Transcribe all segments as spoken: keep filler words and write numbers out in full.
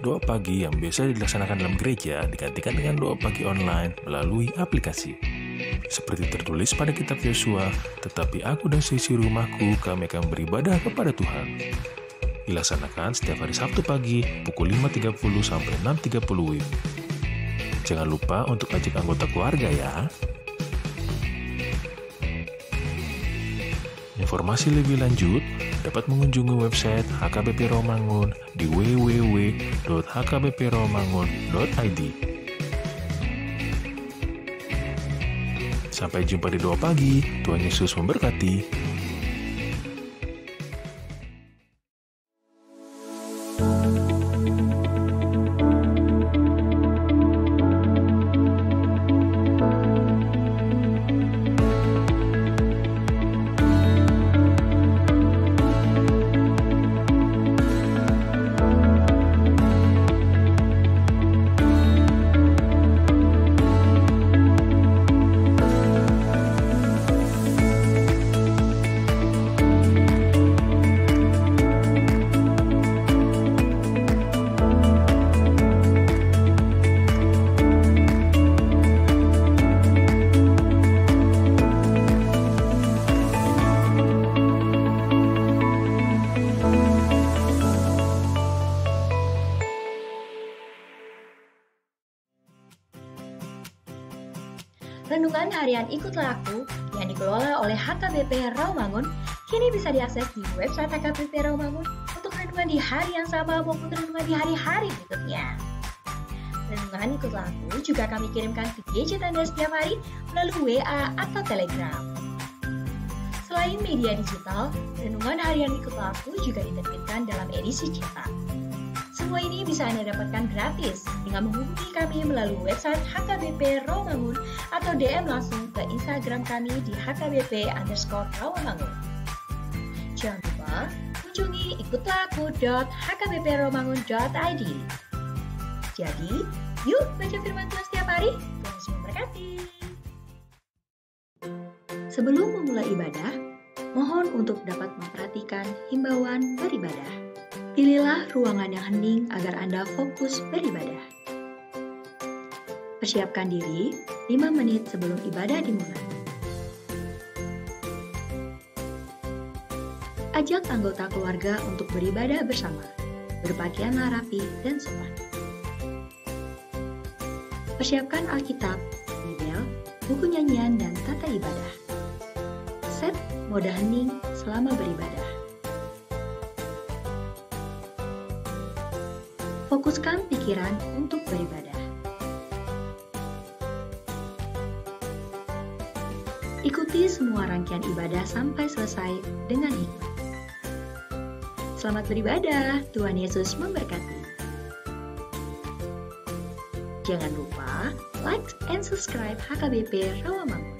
Doa pagi yang biasa dilaksanakan dalam gereja digantikan dengan doa pagi online melalui aplikasi. Seperti tertulis pada kitab Yosua, "Tetapi aku dan seisi rumahku, kami akan beribadah kepada Tuhan." Dilaksanakan setiap hari Sabtu pagi pukul lima tiga puluh sampai enam tiga puluh W I B. Jangan lupa untuk ajak anggota keluarga ya. Informasi lebih lanjut dapat mengunjungi website H K B P Rawamangun di w w w dot h k b p rawamangun dot i d. Sampai jumpa di doa pagi. Tuhan Yesus memberkati. Renungan Harian Ikutlah Aku yang dikelola oleh H K B P Rawamangun kini bisa diakses di website H K B P Rawamangun untuk renungan di hari yang sama maupun renungan di hari-hari berikutnya. Renungan Ikutlah Aku juga kami kirimkan ke gadget Anda setiap hari melalui W A atau Telegram. Selain media digital, Renungan Harian Ikutlah Aku juga diterbitkan dalam edisi cetak. Semua ini bisa Anda dapatkan gratis dengan menghubungi kami melalui website H K B P Rawamangun atau D M langsung ke Instagram kami di H K B P underscore Rawamangun. Jangan lupa kunjungi ikutlah aku dot h k b p rawamangun dot i d. Jadi, yuk baca firman Tuhan setiap hari. Tuhan Yesus memberkati. Sebelum memulai ibadah, mohon untuk dapat memperhatikan himbauan beribadah. Pilihlah ruangan yang hening agar Anda fokus beribadah. Persiapkan diri lima menit sebelum ibadah dimulai. Ajak anggota keluarga untuk beribadah bersama. Berpakaianlah rapi dan sopan. Persiapkan Alkitab, Bibel, buku nyanyian, dan tata ibadah. Set mode hening selama beribadah. Fokuskan pikiran untuk beribadah. Ikuti semua rangkaian ibadah sampai selesai dengan hikmat. Selamat beribadah, Tuhan Yesus memberkati. Jangan lupa like and subscribe H K B P Rawamangun.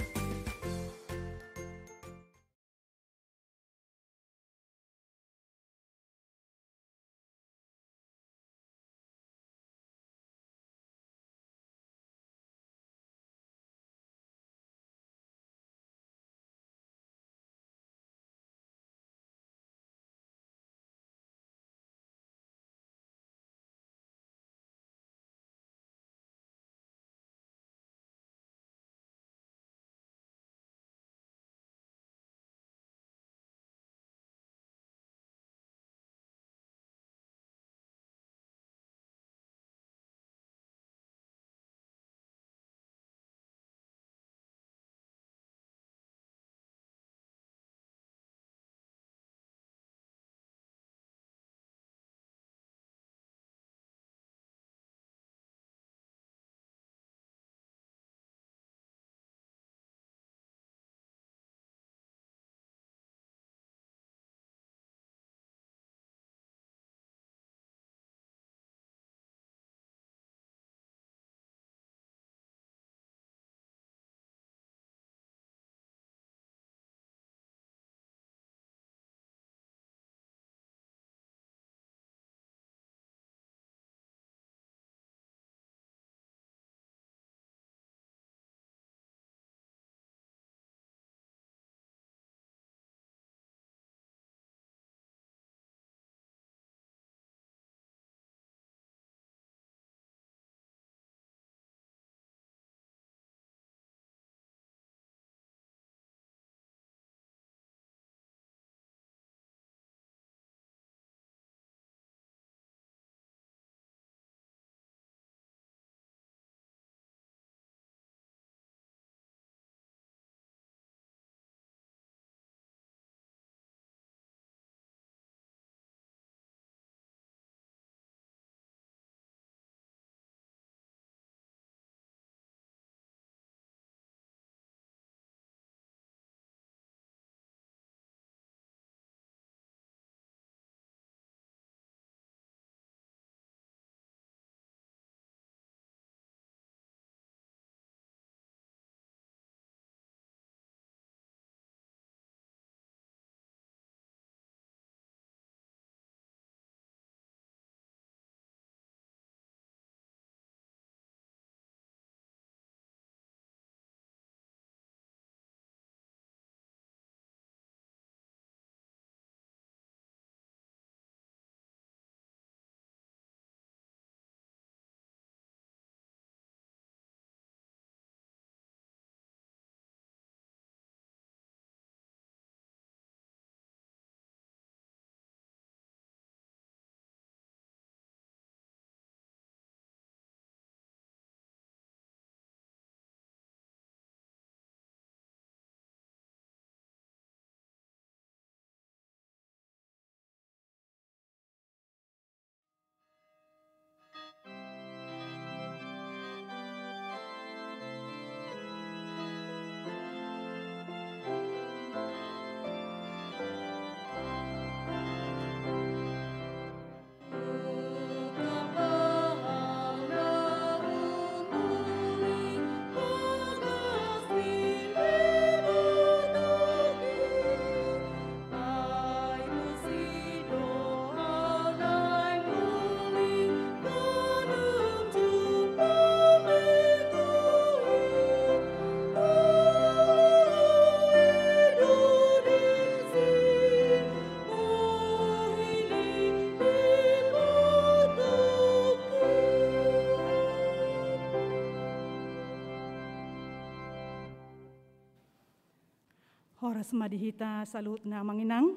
Horas ma di hita saluhutna amang inang.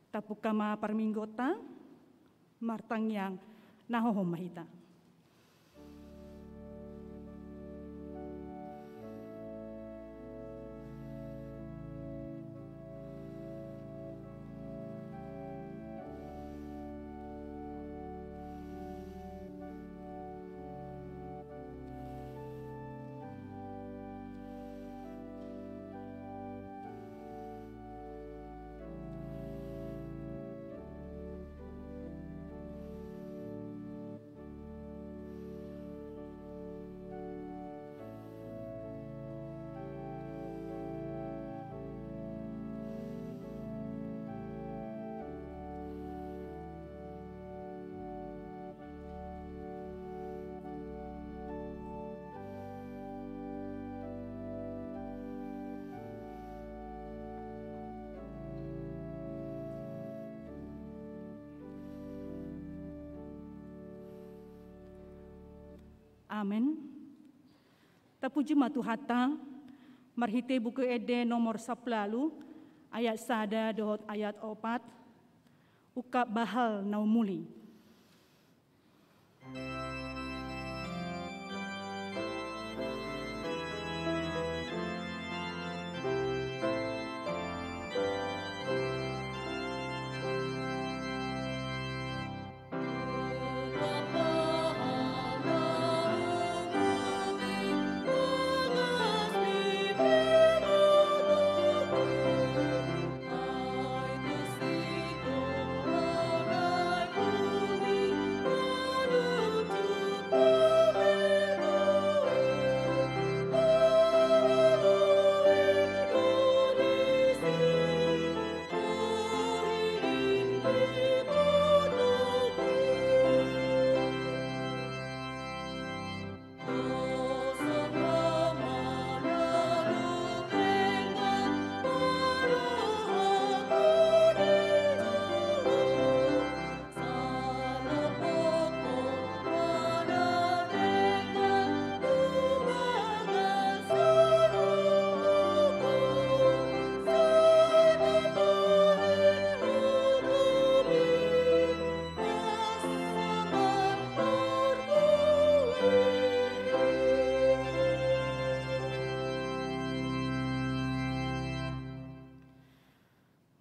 Tapungka ma parmingguonta, martangiang na hohom ma hita. Amen. Tapuji ma Tuhanta, marhite Buku Ende nomor sampulu ualu, ayat sada dohot ayat opat, ungkap bahal na umuli.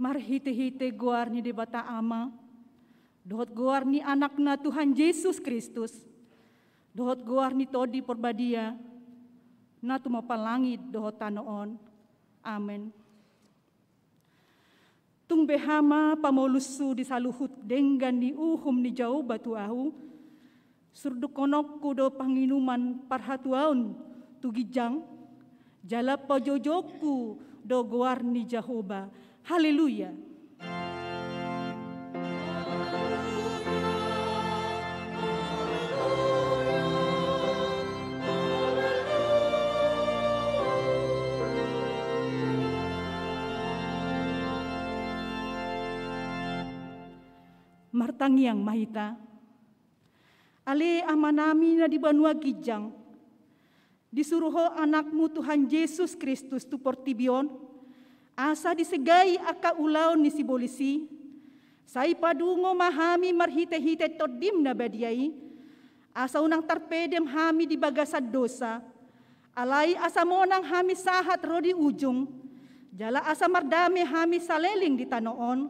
Marhite-hite goar ni Debata Ama, dohot goar ni Anakna Tuhan Jesus Kristus, dohot goar ni Tondi Porbadia, na tumompa langit dohot tano on. Amen. Tung beha ma pamolus hu di saluhut denggan ni uhum ni Jahowa tu ahu, surdukkononku do panginuman parhatuaon tu ginjang, jala pajoujouonku do goar ni Jahowa. Haleluya. Martangiang ma hita. Ale Amanami na di banua ginjang, disuru Ho Anakmu Tuhan Jesus Kristus tu portibi on, asa disegai angka ulaon ni sibolis i, sai padungo ma hami marhite-hite Tondim na badia i, asa unang tarpedem hami di bagasan dosa, alai asa monang hami sahat ro di ujung, jala asa mardame hami saleleng di tano on,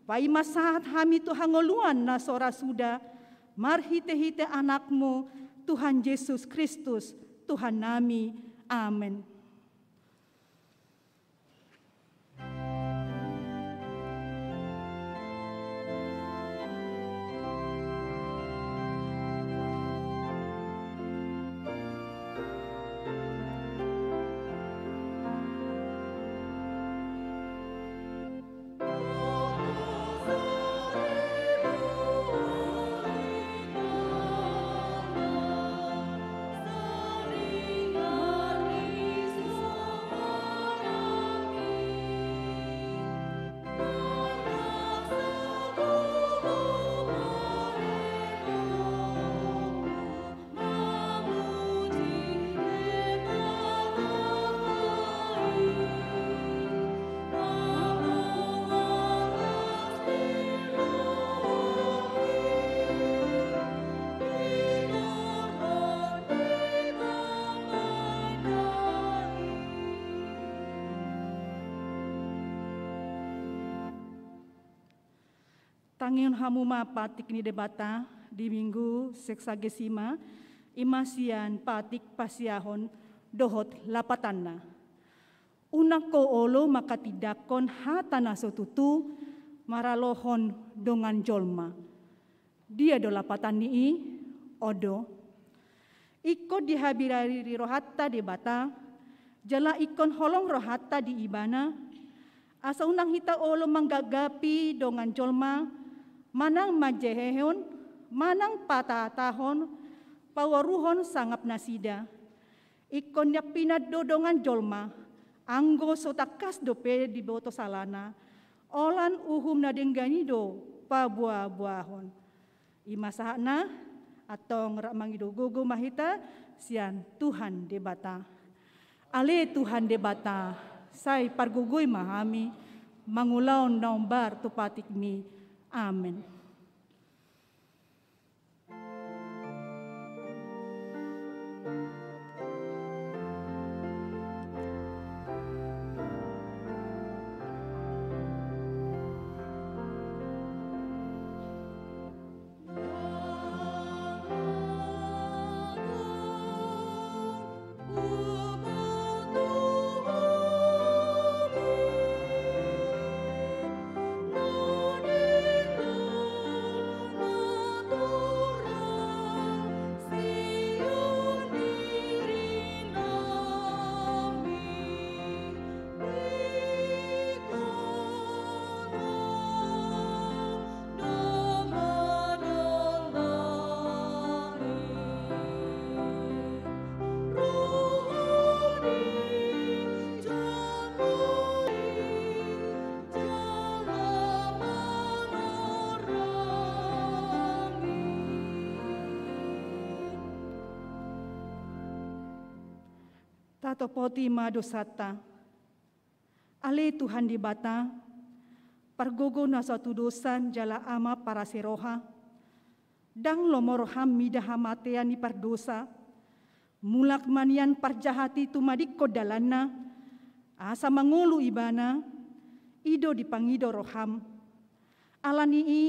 paima sahat hami tu hangoluan na so ra suda, marhite-hite Anakmu, Tuhan Jesus Kristus, Tuhannami. Amen. Tangihon hamu ma patik ni Debata di Minggu Sexagesima, i ma sian patik pasiahon dohot lapatanna. Unang ho olo manghatindanghon hata na so tutu maralohon dongan jolma. Dia do lapatan ni i? On do. Ingkon dihabiriri rohanta Debata, jala ingkon holong rohanta di Ibana, asa unang hita olo manggapgapi dongan jolma, manang manjehehon, manang patahatahon, paoruhon sangap nasida. Ingkon niampinan do dongan jolma, anggo so tangkas dope diboto salana, holan uhum na denggan i do paboaboahon. I ma sahatna, antong rap mangido gogo ma hita sian Tuhan Debata. Ale Tuhan Debata, sai pargogoi ma hami mangulahon na hombar tu patikmi. Amen. Tatopoti ma dosanta. Ale Tuhan Debata, pargogo na so hatudosan jala Ama parasi roha, ndang lomo roham mida hamatean ni pardosa, mulak ma nian parjahat i tumadingkon dalanna, asa mangolu ibana, i do dipangido roham. Ala ni i,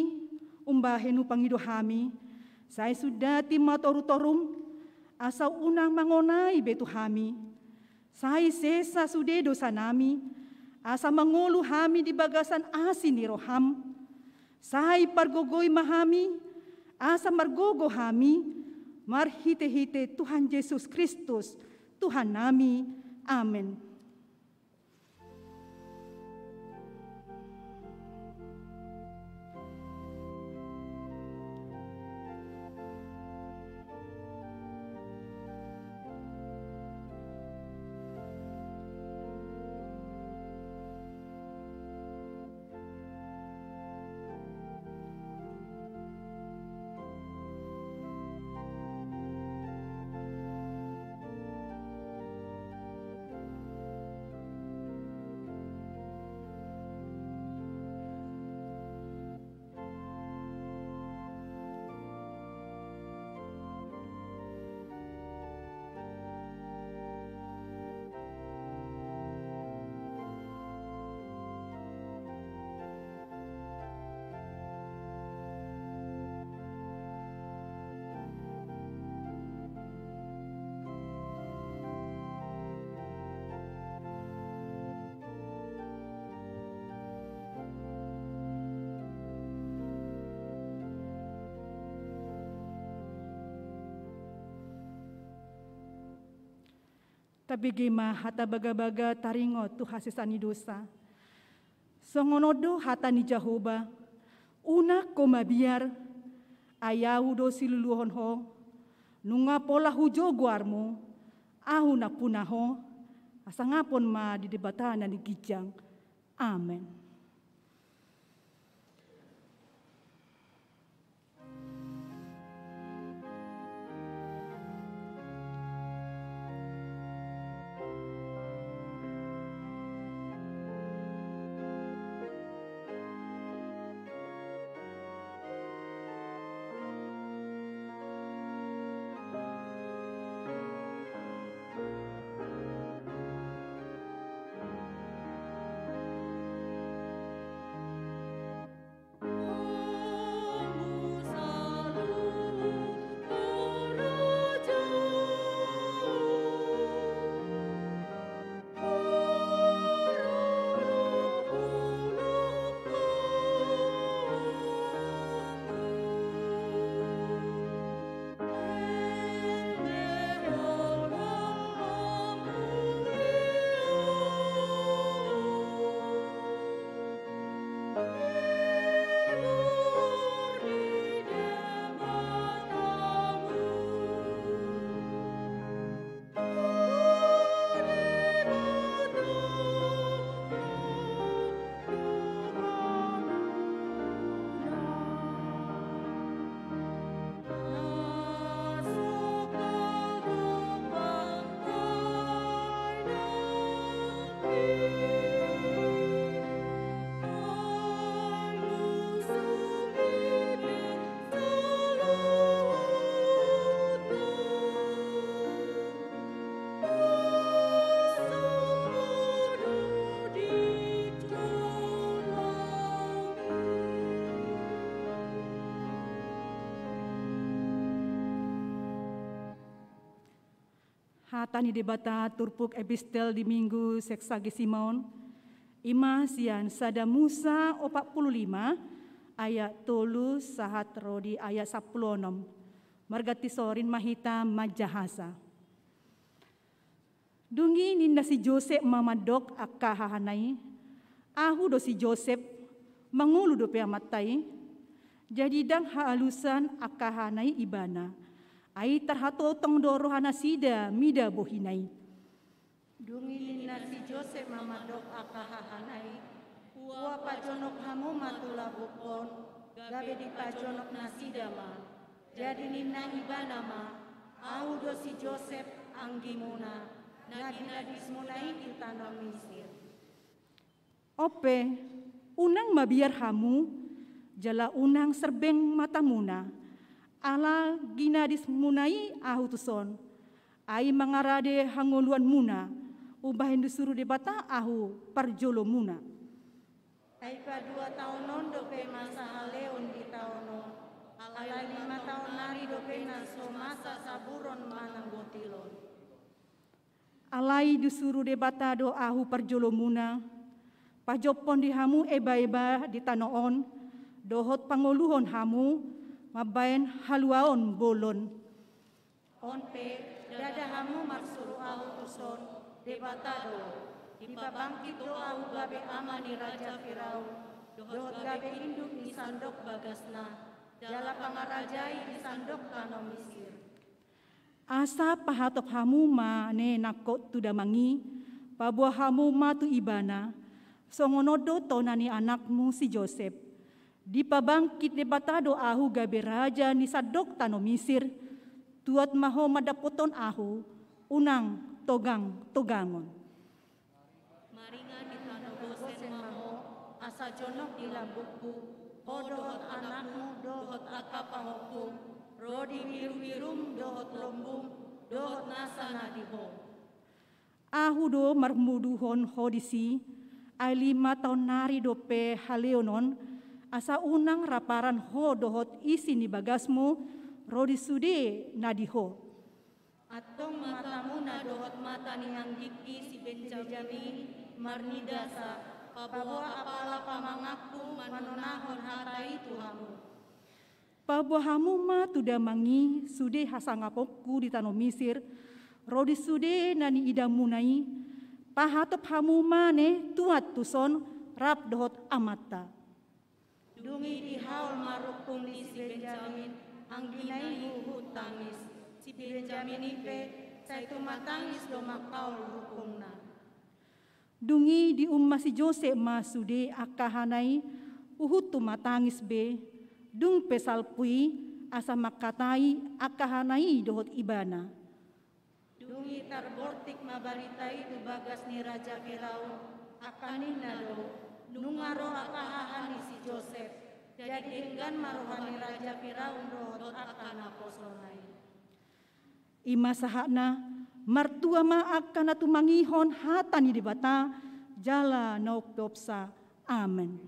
umbahen hupangido hami, sai sundati ma torutorum, asa unang mangonai be tu hami. Sai sesa sude dosanami, asa mangolu hami di bagasan asi ni roham. Sai pargogoi ma hami, asa margogo hami, marhitehite Tuhan Jesus Kristus, Tuhannami. Amen. Tabege ma hata bagabaga taringot tu hasesaan ni dosa. Songon on do hata ni Jahowa: Unang ho mabiar, ai Ahu do siluluhon ho. Nunga pola hujou goarmu, Ahu nampuna ho. Hasangapon ma di Debata na di ginjang. Amen. Hata ni Debata turpuk epistel di Minggu Sexagesima on, ima sian sada Musa opat pulu lima ayat tolu sahat ro di ayat sampulu onom. Marganti sorin ma hita manjahasa. Dung i ninna si Josep ma mandok angka hahana i, "Ahu do si Josep, mangolu dope amanta i?" Jadi ndang haalusan angka hahana i ibana. Ai tarhatotong do roha nasida mida bohina i. Dung i ninna si Josep ma mandok angka hahana i, "Hupajonok hamu ma tu lambungkon, gabe dipajonok nasida ma." Jadi ninna ibana ma, "Ahu do si Josep, anggimuna, na ginadismuna i di tano Misir." Onpe, unang mabiar hamu, jala unang serbeng matamuna, ala ginadismuna i ahu tuson, ai mangarade hangoluanmuna, umbahen disuru Debata ahu parjolomuna. Ai padua taon on dope masa haleon di taon on, alai lima taon nari dope na so masa saburon manang botilon. Alai disuru Debata do ahu parjolomuna, pajoppon di hamu ebaeba di tano on, dohot pangoluhon hamu mambahen haluaon bolon. Onpe, ndada hamu marsuru ahu tuson, Debata do. Dipabangkit do ahu gabe ama ni Raja Firaun, dohot gabe induk ni sandok bagasna, jala pangarajai di sandok tano Misir. Asa pahatop hamu ma ne nangkok tu damang i, paboa hamu ma tu ibana, songon on do tona ni anakmu si Josep. Dipabangkit Debata do ahu gabe raja ni sandok tano Misir, tuat ma ho mandapothon ahu, unang togang-togangon. Maringan di tano gosen ma ho, asa jonok di lambungku, ho dohot anakmu, dohot angka pahompum, ro di birubirum, dohot lombum, dohot nasa na di ho. Ahu do marmuduhon ho disi, ai lima taon nari dope haleon on, asa unang raparan ho dohot isi ni bagasmu, ro di sude na di ho. Antong matamuna dohot mata ni anggingki si Benjamin i marnidasa, paboa apala pamanganku manonahon hata i tu hamu. Paboa hamu ma tu damang i sude hasangaponku di tano Misir, ro di sude na niidamuna i, pahatop hamu ma ne tuat tuson rap dohot amanta. Dung i dihaol ma rungkung ni si Benjamin, anggina i huhut tangis. Si Benjamin i pe sai tumatangis do manghaol rungkungna. Dung i diumma si Josep ma sude angka hahana i, huhut tumatangis be. Dung pe salpu i, asa mangkatai angka hahana i dohot ibana. Dung i tarbortik ma barita i tu bagas ni Raja Firaun, angka ninna do, nunga ro angka haha ni si Josep. Jadi denggan ma roha ni Raja Firaun dohot angka naposona i. Ima sahatna, martua ma angka na tumangihon hata ni Debata, jala na umpeopsa. Amen.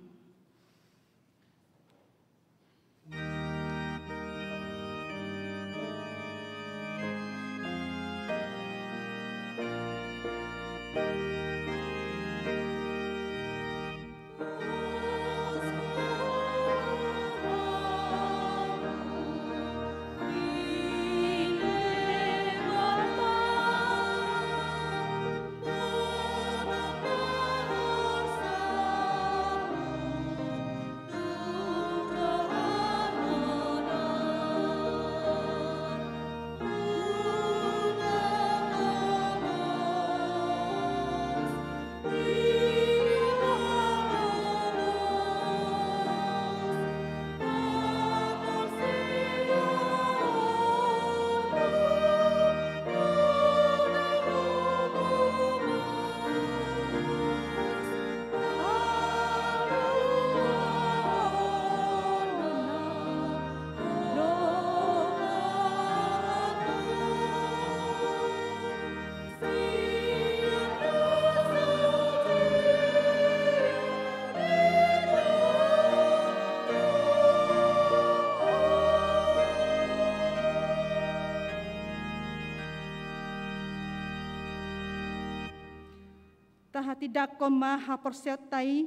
Tahatindangkon ma haporseaonta i,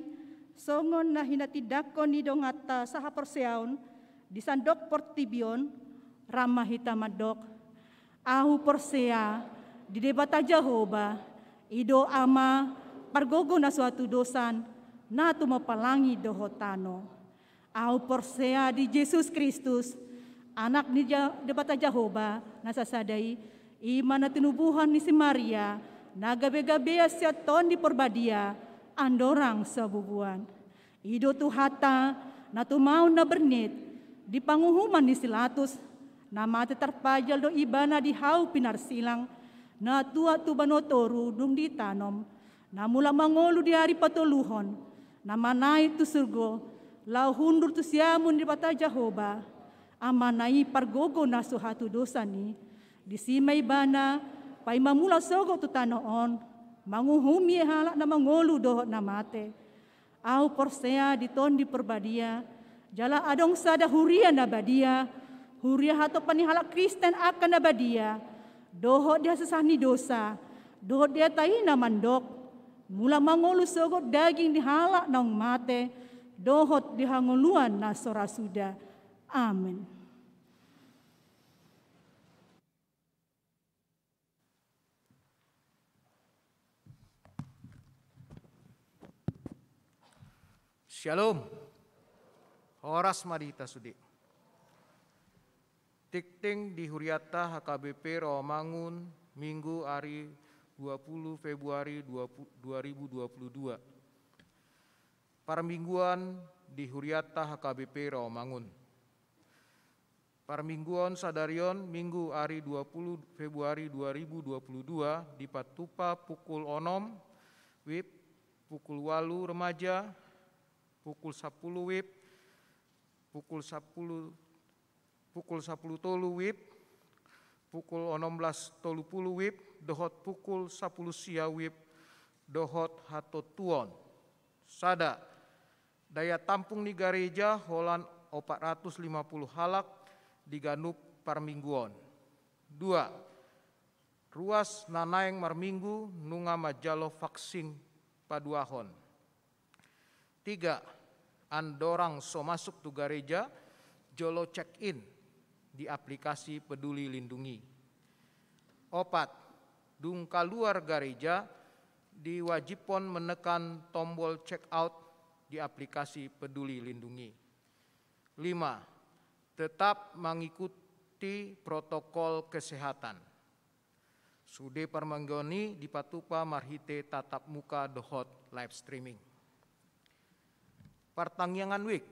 songon na hinatindangkon ni donganta sahaporseaon di sandok portibi on. Ra ma hita mandok: Ahu porsea di Debata Jahowa, i do Ama, pargogo na so hatudosan, na tumopa langit dohot tano. Ahu porsea di Jesus Kristus, Anak ni Ja-, Debata Jahowa na sasada i, i ma na tinubuhon ni si Maria, na gabe-gabean sian Tondi Porbadia, andorang so bubuan. I do Tuhanta, na tumaon na bernit, di panguhuman ni si Latus, na mate tarpajal do Ibana di hau pinarsilang, na tuat tu banua toru dung ditanom, na mulak mangolu di ari patoluhon, na manaek tu surgo, laho hundul tu siamun ni Debata Jahowa, Amana i pargogo na so hatudosan i. Disi ma Ibana paima mulak sogot tu tano on, manguhumi halak na mangolu dohot na mate. Ahu porsea di Tondi Porbadia, jala adong sada huria na badia, huria hatopan ni halak Kristen angka na badia, dohot di hasesaan ni dosa, dohot di hata i na mandok: Mulak mangolu sogot daging ni halak naung mate, dohot di hangoluan na so ra suda. Amen. Syalom. Horas ma di hita sude. Tingting di hurianta H K B P Rawamangun, Minggu, ari dua puluh Februari dua ribu dua puluh dua. Parmingguan di hurianta H K B P Rawamangun. Parmingguan sadari on, Minggu, ari dua puluh Februari dua ribu dua puluh dua, dipatupa pukul onom WIB, pukul ualu remaja, pukul sapuluh WIB, pukul sapuluh, pukul sapuluh tolu WIB, pukul onom belas tolu puluh WIB, dohot pukul sapuluh sia WIB, dohot hatontuon. Sada, daya tampung ni gareja holan opat ratus lima puluh halak di ganup parmingguon. Dua, ruas na naeng marminggu nunga manjalo vaksin paduahon. Tiga, andorang so masuk tu gareja, jolo check in di aplikasi Peduli Lindungi. Opat, dung kaluar gareja, diwajibhon menekan tombol check out di aplikasi Peduli Lindungi. Lima, tetap mengikuti protokol kesehatan. Sude parmingguon i dipatupa marhite tatap muka dohot live streaming. Partangiangan WIB.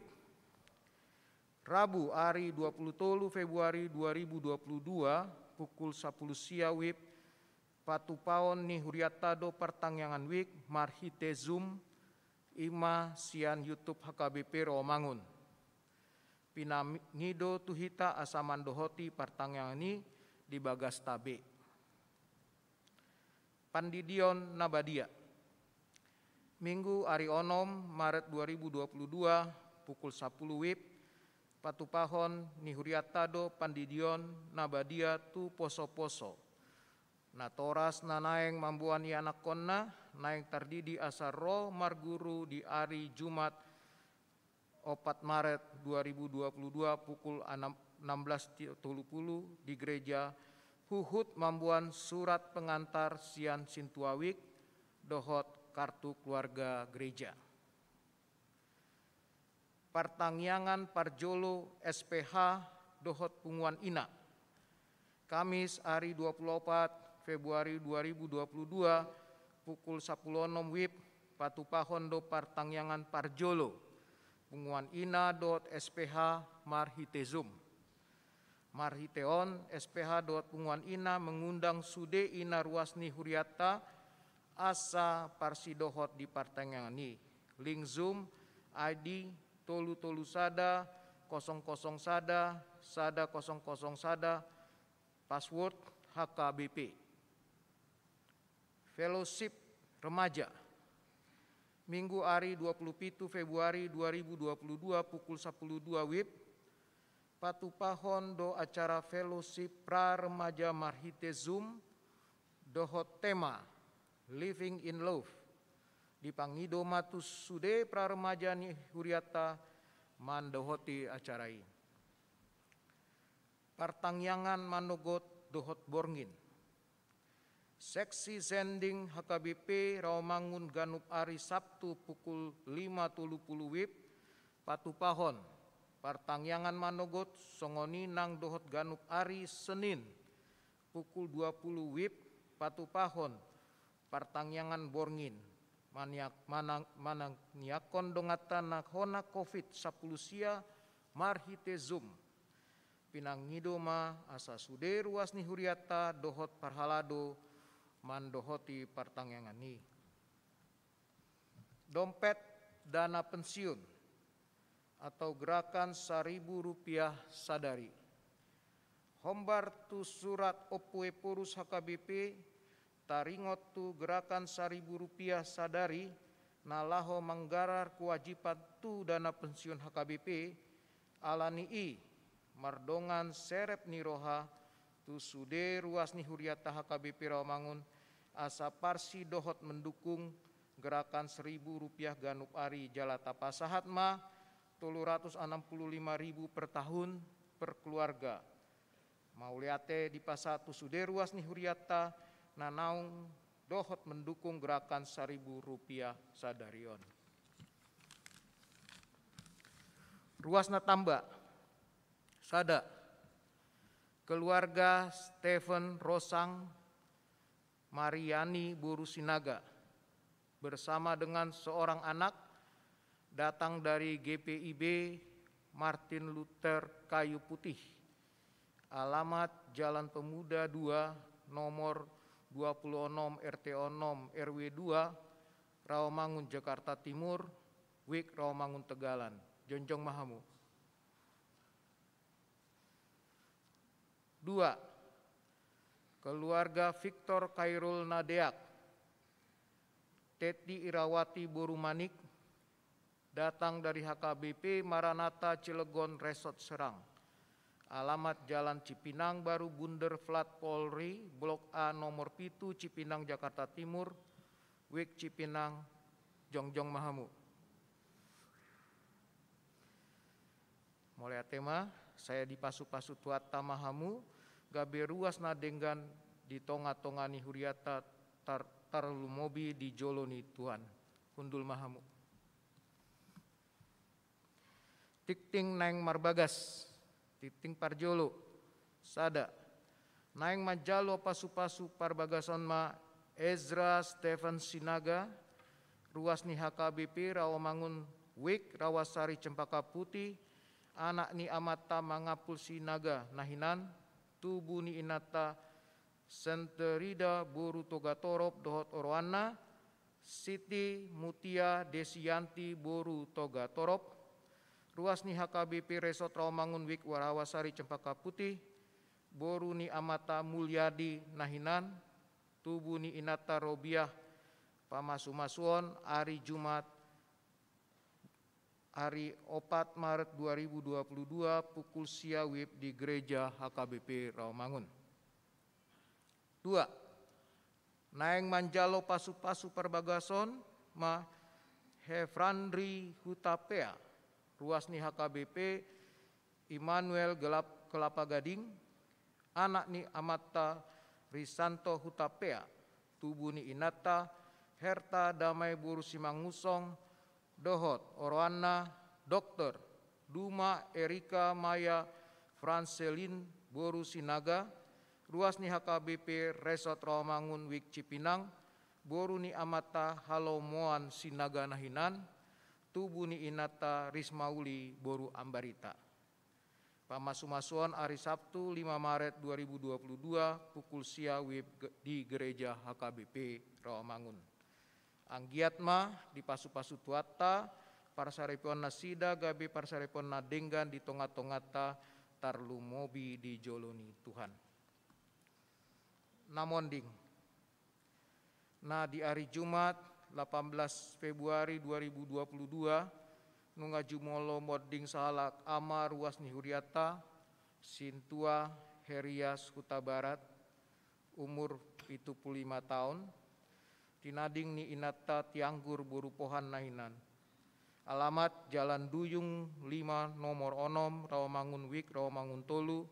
Rabu, ari dua puluh tolu Februari dua ribu dua puluh dua, pukul sapuluh sia WIB, patupaon ni hurianta do partangiangan WIB marhite Zoom, i ma sian YouTube H K B P Rawamangun. Pinangido tu hita asa mandohoti partangiangan i di bagasta be. Pandidion na badia. Minggu, ari onom Maret dua ribu dua puluh dua, pukul sapuluh WIB, patupahon ni hurianta do pandidion na badia tu poso-poso. Natoras na naeng mamboan ianakhonna, naeng tardidi asa ro marguru di ari Jumat, opat Maret dua ribu dua puluh dua, pukul enam belas tolu puluh di gereja, huhut mamboan surat pengantar sian sintua WIB dohot kartu keluarga gereja. Partangiangan parjolo S P H dohot punguan ina. Kamis, ari dua puluh opat Februari dua ribu dua puluh dua, pukul sapuluh onom WIB, patupahon do partangiangan parjolo punguan ina dohot S P H marhite Zoom. Marhite on, S P H dohot punguan ina mengundang sude ina ruas ni hurianta asa parsidohot di partangiangan i. Link Zoom, I D tolu tolu sada kosong kosong sada sada kosong kosong sada, password H K B P. Fellowship Remaja. Minggu, ari dua puluh pitu Februari dua ribu dua puluh dua, pukul sapuluh dua WIB, patupahon do acara fellowship pra remaja marhite Zoom, dohot tema Living in Love. Dipangido ma tu sude pararemaja ni hurianta mandohoti acara i. Partangiangan manogot dohot borngin. Seksi sending H K B P Rawamangun ganup ari Sabtu pukul lima tolu pulu WIB patupahon partangiangan manogot, songon i nang dohot ganup ari Senin pukul dua pulu WIB patupahon partangiangan borngin, maniak-, manang-, manangiangkon donganta na hona covid sampulu sia marhite Zoom. Pinangido ma asa sude ruas ni hurianta dohot parhalado mandohoti partangiangan i. Dompet dana pensiun atau gerakan saribu rupiah sadari. Hombar tu surat Ompu Ephorus H K B P, taringot tu gerakan saribu rupiah sadari na laho manggarar kewajiban tu dana pensiun H K B P, ala ni i mardongan serep ni roha tu sude ruas ni hurianta H K B P Rawamangun asa parsi dohot mendukung gerakan seribu rupiah ganup ari jala tapasahat ma tolu ratus anam pulu lima ribu per tahun per keluarga. Mauliate dipasahat tu sude ruas ni hurianta na naung dohot mendukung gerakan saribu rupiah sadari on. Ruas na tamba. Sada. Keluarga Stephen Rosang Mariani boru Sinaga bersama dengan seorang anak datang dari G P I B Martin Luther Kayu Putih, alamat Jalan Pemuda dua, nomor dua puluh enam, R T onom, R W dua, Rawamangun, Jakarta Timur, WIK Rawamangun Tegalan. Jongjong ma hamu. Dua, keluarga Victor Khairul Nadeak, Teti Irawati boru Manik, datang dari H K B P Maranatha Cilegon Resort Serang. Alamat Jalan Cipinang Baru Bunder Flat Polri, Blok A nomor pitu, Cipinang, Jakarta Timur, WIK Cipinang, jongjong ma hamu. Mauliate ma, sai dipasu-pasu Tuhanta ma hamu, gabe ruas na denggan di tonga-tonga ni hurianta tar-, tarlumobi di jolo ni Tuhan. Hundul ma hamu. Tingting naeng marbagas, tingting parjolo, sada. Naeng manjalo pasu-pasu parbagason ma Ezra Stephen Sinaga, ruas ni H K B P Rawamangun, WIK Rawasari Cempaka Putih, anak ni amanta Mangampul Sinaga na hinan, tubu ni inanta Senterida boru Togatorop dohot oroanna, Siti Mutia Desianti boru Togatorop, ruas ni H K B P Resort Rawamangun, WIK Rawasari Cempaka Putih, boru ni amanta Mulyadi na hinan, tubu ni inanta Robiah, pamasumasuon ari Jumat, ari opat Maret dua ribu dua puluh dua, pukul sia WIB di Gereja H K B P Rawamangun. Dua, naeng manjalo pasu-pasu parbagason ma Hefrandri Hutapea, ruas ni H K B P Immanuel Gelap-, Kelapa Gading, anak ni amanta Risanto Hutapea, tubu ni inanta Herta Damai boru Simangunsong, dohot oroanna Dokter Duma Erika Maya Franselin boru Sinaga, ruas ni H K B P Resort Rawamangun, WIK Cipinang, boru ni amanta Halomoan Sinaga na hinan, tubu ni inanta Rismauli boru Ambarita. Pamasumasuon ari Sabtu lima Maret dua ribu dua puluh dua, pukul sia WIB ge-, di Gereja H K B P Rawamangun. Anggiat ma dipasu-pasu Tuhanta parsaripeon nasida, gabe parsaripeon na denggan di tonga-tonganta, tarlumobi di jolo ni Tuhan. Na monding. Na di ari Jumat, delapan belas Februari dua ribu dua puluh dua, nunga jumolo monding sahalak ama ruas ni hurianta, Sintua Herias Hutabarat, umur pitu pulu lima taon, Tinading ni inanta Tianggur boru Pohan na hinan. Alamat Jalan Duyung lima nomor onom, Rawamangun Wik, Rawamangun tolu,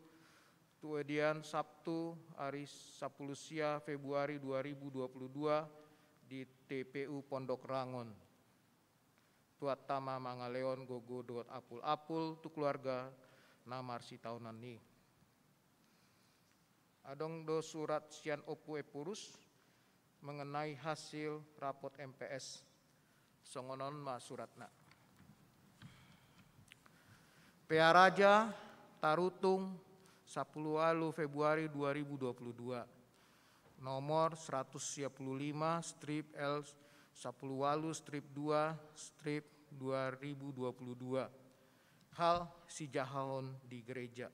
tuedian Sabtu, ari sampulu sia Februari dua ribu dua puluh dua, di T P U Pondok Rangon. Tuhanta ma mangalehon gogo dohot apul-apul tu keluarga na marsitaonan i. Adong do surat sian Ompu Ephorus mengenai hasil rapot M P S. Songon on ma suratna. Pearaja Tarutung, sampulu ualu Februari dua ribu dua puluh dua. Nomor seratus sia pulu lima, strip L sampulu ualu, strip dua, strip dua ribu dua puluh dua. Hal sijahaon di gereja.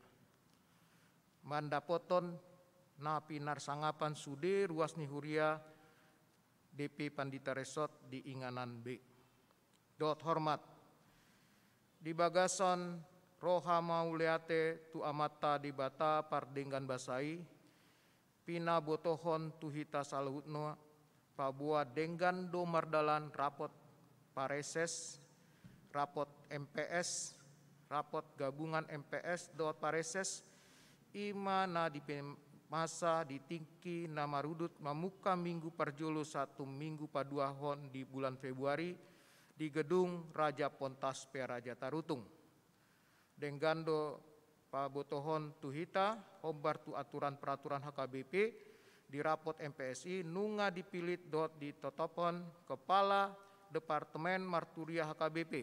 Mandapothon na pinarsangapan sude ruas ni huria D P Pandita Resort di inganan B. Dohot hormat. Di bagasan roha mauliate tu Amanta Debata pardenggan basa i, pinabotohon tu hita saluhutna, paboa denggan do mardalan rapot pareses, rapot M P S, rapot gabungan M P S dohot pareses, i ma na dipamasa di tingki na marudut mamungka minggu parjolo sahat tu minggu paduahon di bulan Februari di gedung Raja Pontas Pearaja Tarutung. Denggan do pabotohon tu hita, hombar tu aturan peraturan H K B P, di rapot M P S I, nunga dipillit dohot ditotophon kepala departemen marturia H K B P.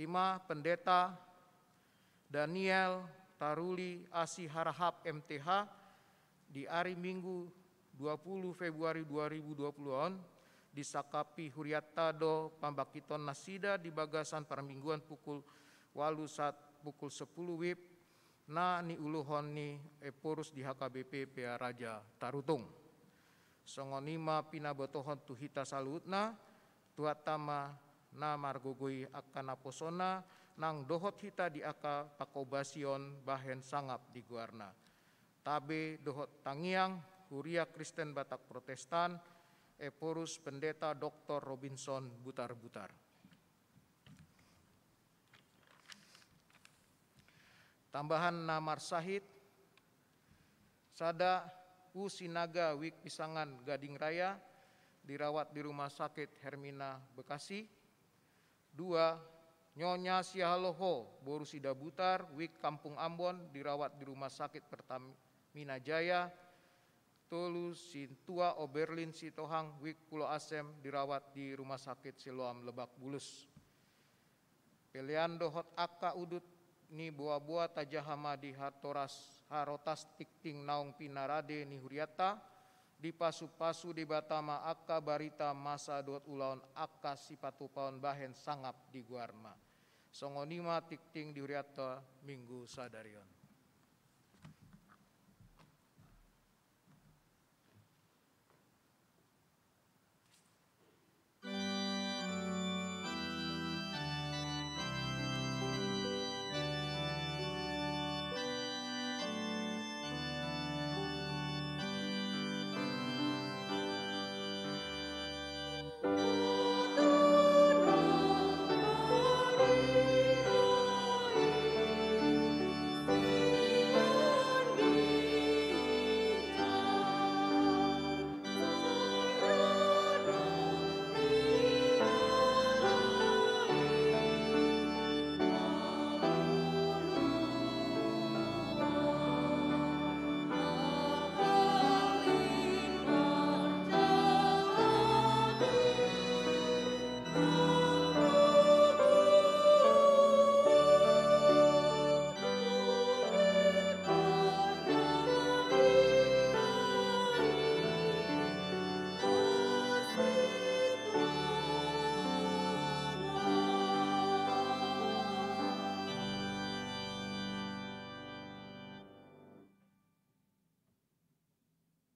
I ma Pendeta Daniel Taruli Asi Harahap M T H, di ari Minggu dua pulu Februari dua ribu dua pulu on, disangkapi hurianta do pambangkiton nasida di bagasan parmingguan pukul ualu sahat pukul sampulu wib, na niuluhon ni Ephorus di H K B P Pearaja Tarutung. Songon i ma pinabotohon tu hita saluhutna, Tuhanta ma na margogoi angka naposona, nang dohot hita di angka pangkobasion bahen sangap di goarna. Tabe dohot tangiang, Huria Kristen Batak Protestan, Ephorus Pendeta Doktor Robinson Butarbutar. Tambahan na marsahit, sada, U Sinaga Wik Pisangan Gading Raya, dirawat di Rumah Sakit Hermina Bekasi. Dua, Nyonya Sihaloho boru Sidabutar, Wik Kampung Ambon, dirawat di Rumah Sakit Pertamina Jaya. Tolu, Sintua Oberlin Sitohang, Wik Pulo Asem, dirawat di Rumah Sakit Siloam Lebak Bulus. Pelean dohot angka udut ni boaboa tajaha ma di hatoras, harotas tingting naung pinarade ni hurianta, dipasupasu Debata ma angka barita masa dohot ulaon angka sipatupaon bahen sangap di goarna. Songon i ma tingting di hurianta Minggu sadari on.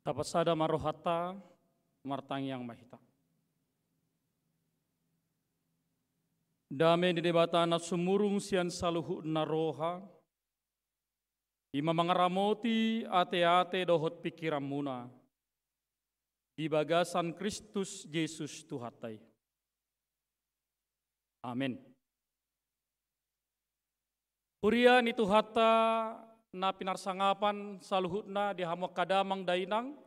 Tapasada ma rohanta, martangiang ma hita. Dame ni Debata na sumurung sian saluhutna roha, i ma mangaramoti ateate dohot pingkiranmuna. di bagasan Kristus Jesus Tuhanta i. Amen. Huria ni Tuhanta na pinarsangapan saluhutna, di hamu angka damang dainang,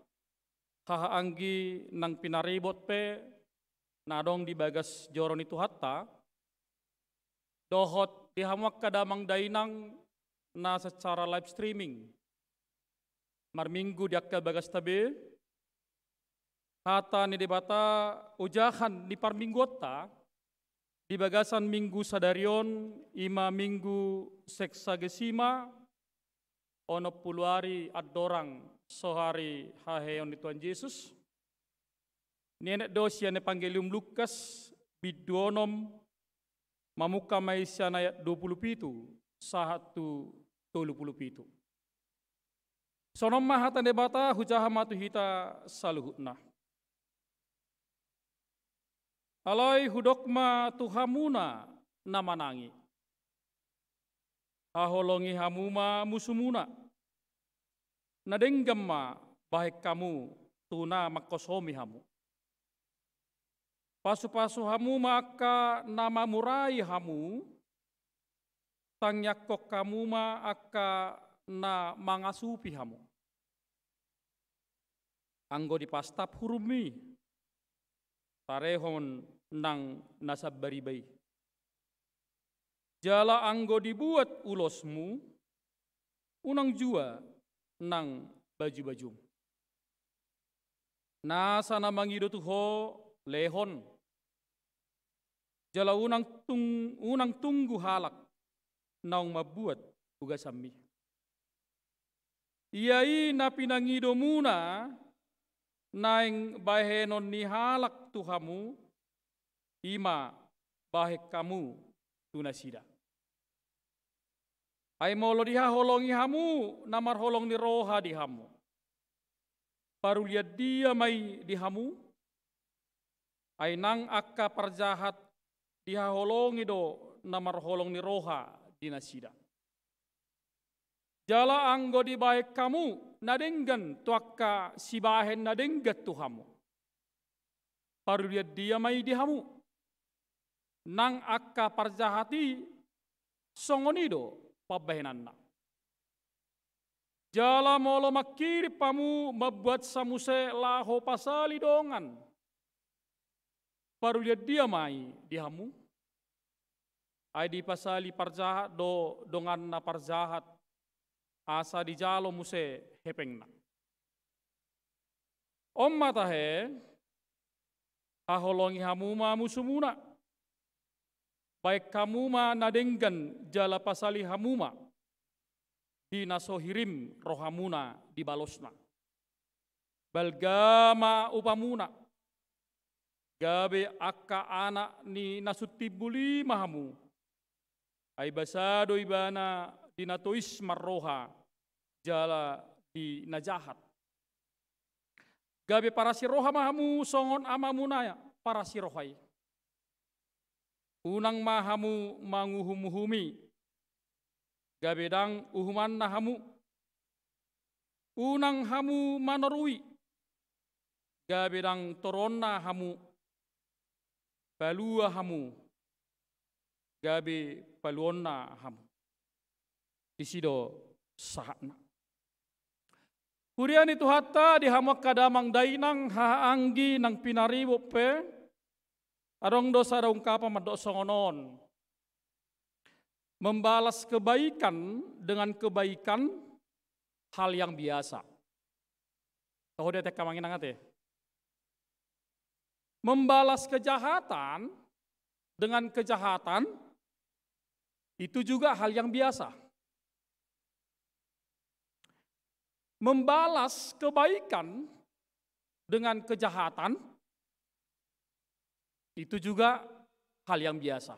haha anggi nang pinaribot pe na adong di bagas joro ni Tuhanta, dohot di hamu angka damang dainang na secara live streaming marminggu di angka bagasta be. Hata ni Debata ojahan ni parmingguonta di bagasan minggu sadari on, i ma minggu Sexagesima, onom pulu ari andorang so ari haheheon ni Tuhan Jesus. Nienet do sian Evangelium Lukas, bindu onom, mamungka ma i sian ayat dua pulu pitu sahat tu tolu pulu pitu. Songon on ma hata ni Debata, hujaha ma tu hita saluhutna. Alai hudok ma tu hamuna na manang i: Haholongi hamu ma musumuna. Na denggan ma bahen hamu tu na manghosomi hamu. Pasupasu hamu ma angka na mamurai hamu, tangiangkon hamu ma angka na mangasupi hamu. Anggo dipastap hurummi, tarehon nang na sambariba i. Jala anggo dibuat ulosmu, unang jua nang bajubajum. Nasa na mangido tu ho lehon, jala unang tung-, unang tunggu halak naung mambuat ugasanmi. Ia i na pinangidomuna naeng bahenon ni halak tu hamu, i ma bahen hamu tu nasida. Ai molo dihaholongi hamu na marholong ni roha di hamu, parulian dia ma i di hamu? Ai nang angka parjahat dihaholongi do na marholong ni roha di nasida. Jala anggo dibahen hamu na denggan tu angka sibahen na denggan tu hamu, parulian dia ma i di hamu? Nang angka parjahat i songon i do pambahenanna. Jala molo mangkirim hamu mambuatsa muse laho pasali dongan, parulian dia ma i di hamu? Ai dipasali parjahat do donganna parjahat, asa dijalo muse hepengna. On ma tahe: Haholongi hamu ma musumuna. Bahen hamu ma na denggan jala pasali hamu ma, di na so hirim rohamuna di balosna. Balga ma upamuna, gabe angka anak ni na sun timbul i ma hamu. Ai basa do ibana di na tois marroha jala di na jahat. Gabe parasiroha ma hamu songon amamuna parasiroha i. Unang ma hamu manguhumuhumi, gabe ndang uhumanna hamu. Unang hamu manorui, gabe ndang toruonna hamu. Palua hamu, gabe paluonna hamu. Disi do sahatna. Huria ni Tuhanta, di hamu angka damang dainang, haha anggi nang pinaribot pe, adong do sada ungkapan mandok songon on: Membalas kebaikan dengan kebaikan hal yang biasa. Toho do i angka amang inang ate? Membalas kejahatan dengan kejahatan itu juga hal yang biasa. Membalas kebaikan dengan kejahatan itu juga hal yang biasa.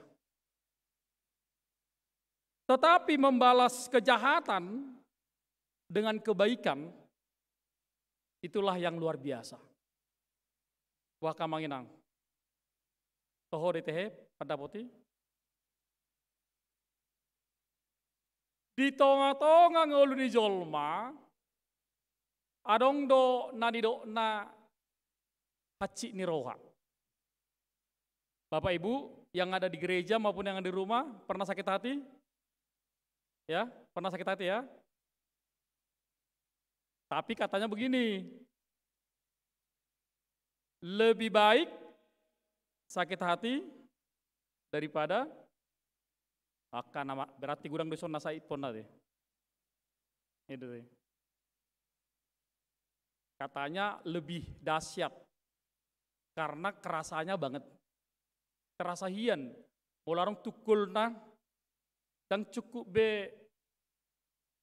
Tetapi membalas kejahatan dengan kebaikan, itulah yang luar biasa. Wah, angka amang inang. Toho do i tehe, pandapot i. Di tongatonga ngolu ni jolma, adong do na nidokna hansit ni roha. Bapak Ibu yang ada di gereja maupun yang ada di rumah, pernah sakit hati? Ya, pernah sakit hati ya? Tapi katanya begini, lebih baik sakit hati daripada angka na ma-, berarti godang do dison na saiphon na te. Itu te. Katanya lebih dahsyat karena kerasanya banget. Kerasa hian, molo adong tungkolna, ndang cukup be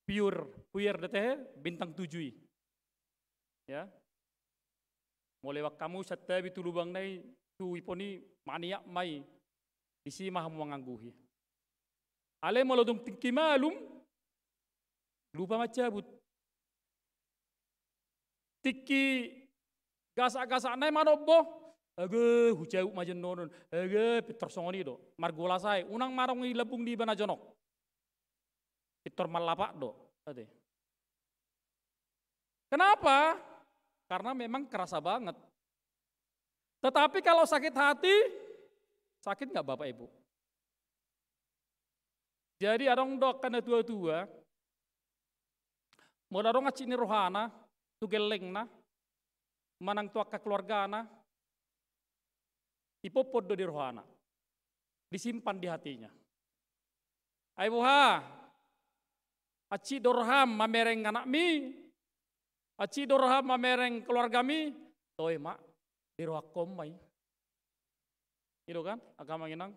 puer, puer do ate, bintang tujuh i. Ya. Molo lewat hamu santabi tu lubang nai, tu iphon i maniak ma i, disi ma hamu mangangguhi. Alai molo dung tingki malum, lupa mancabut. Tingki gasak-gasak nai manombo, age, hucabut ma jonok on, age, pintor songon i do. Margolas ae, unang ma adong i lambung niba na jonok. Pintor mallapak do, ate. Kenapa? Karena memang kerasa banget. Tetapi kalau sakit hati, sakit nggak Bapak Ibu? Jadi adong do angka na tua-tua, molo adong hansit ni rohana tu gellengna manang tu angka keluargana, ipompon do di rohana, disimpan di hatinya. Ai boha, hansit do roham mamereng anakmi, hansit do roham mamereng keluargami, toe ma, dirohahon ma i. I do kan, angka amang inang?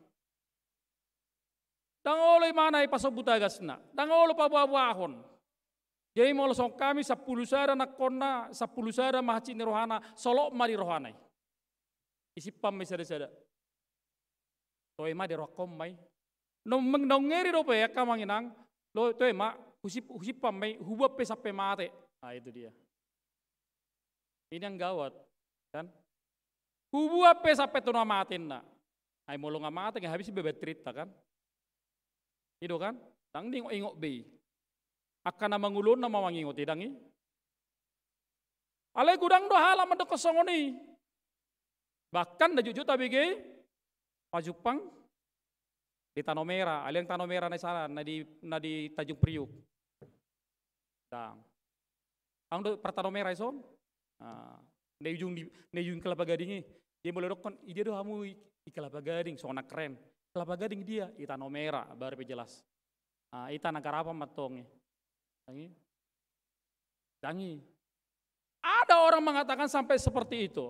Ndang olo ibana i pasombu tagasna, ndang olo paboa-boahon. Jadi molo songon hami sampulu sada nangkonna, sampulu sada ma hansit ni rohana, solot ma di rohana i. Isimpan ma i sada-sada. Toe ma dirohahon ma i. Naung, naung ngeri dope angka amang inang, lo, toe ma, husip-, husimpan ma i, hubuat pe sampe mate. Ah, itu dia. Ini yang gawat, kan? Hubuat pe sampe tu na mate ninna. Ai molo nga mate, nga habis be baterita, kan? I do kan? Ndang diingot-ingot be i. Angka na mangulonna ma mangingot i, ndang i. Alai godang do halak mandokkon songon i. Bahkan na jotjot tabege i pajumpang di Tano Merah, alai ndang Tano Merah na di sana, na di, na di Tanjung Priuk. Ndang. Adong do par Tano Merah i son. Ah, na ujung di, na ujung Kelapa Gading i. Dia molo dokkon, i dia do hamu i, i Kelapa Gading, songon na keren. Kelapa Gading dia, i Tano Merah, baru pe jelas. Ah, i Tanah Garapan mantong i. Ndang i. Ndang i. Ada orang mengatakan sampai seperti itu.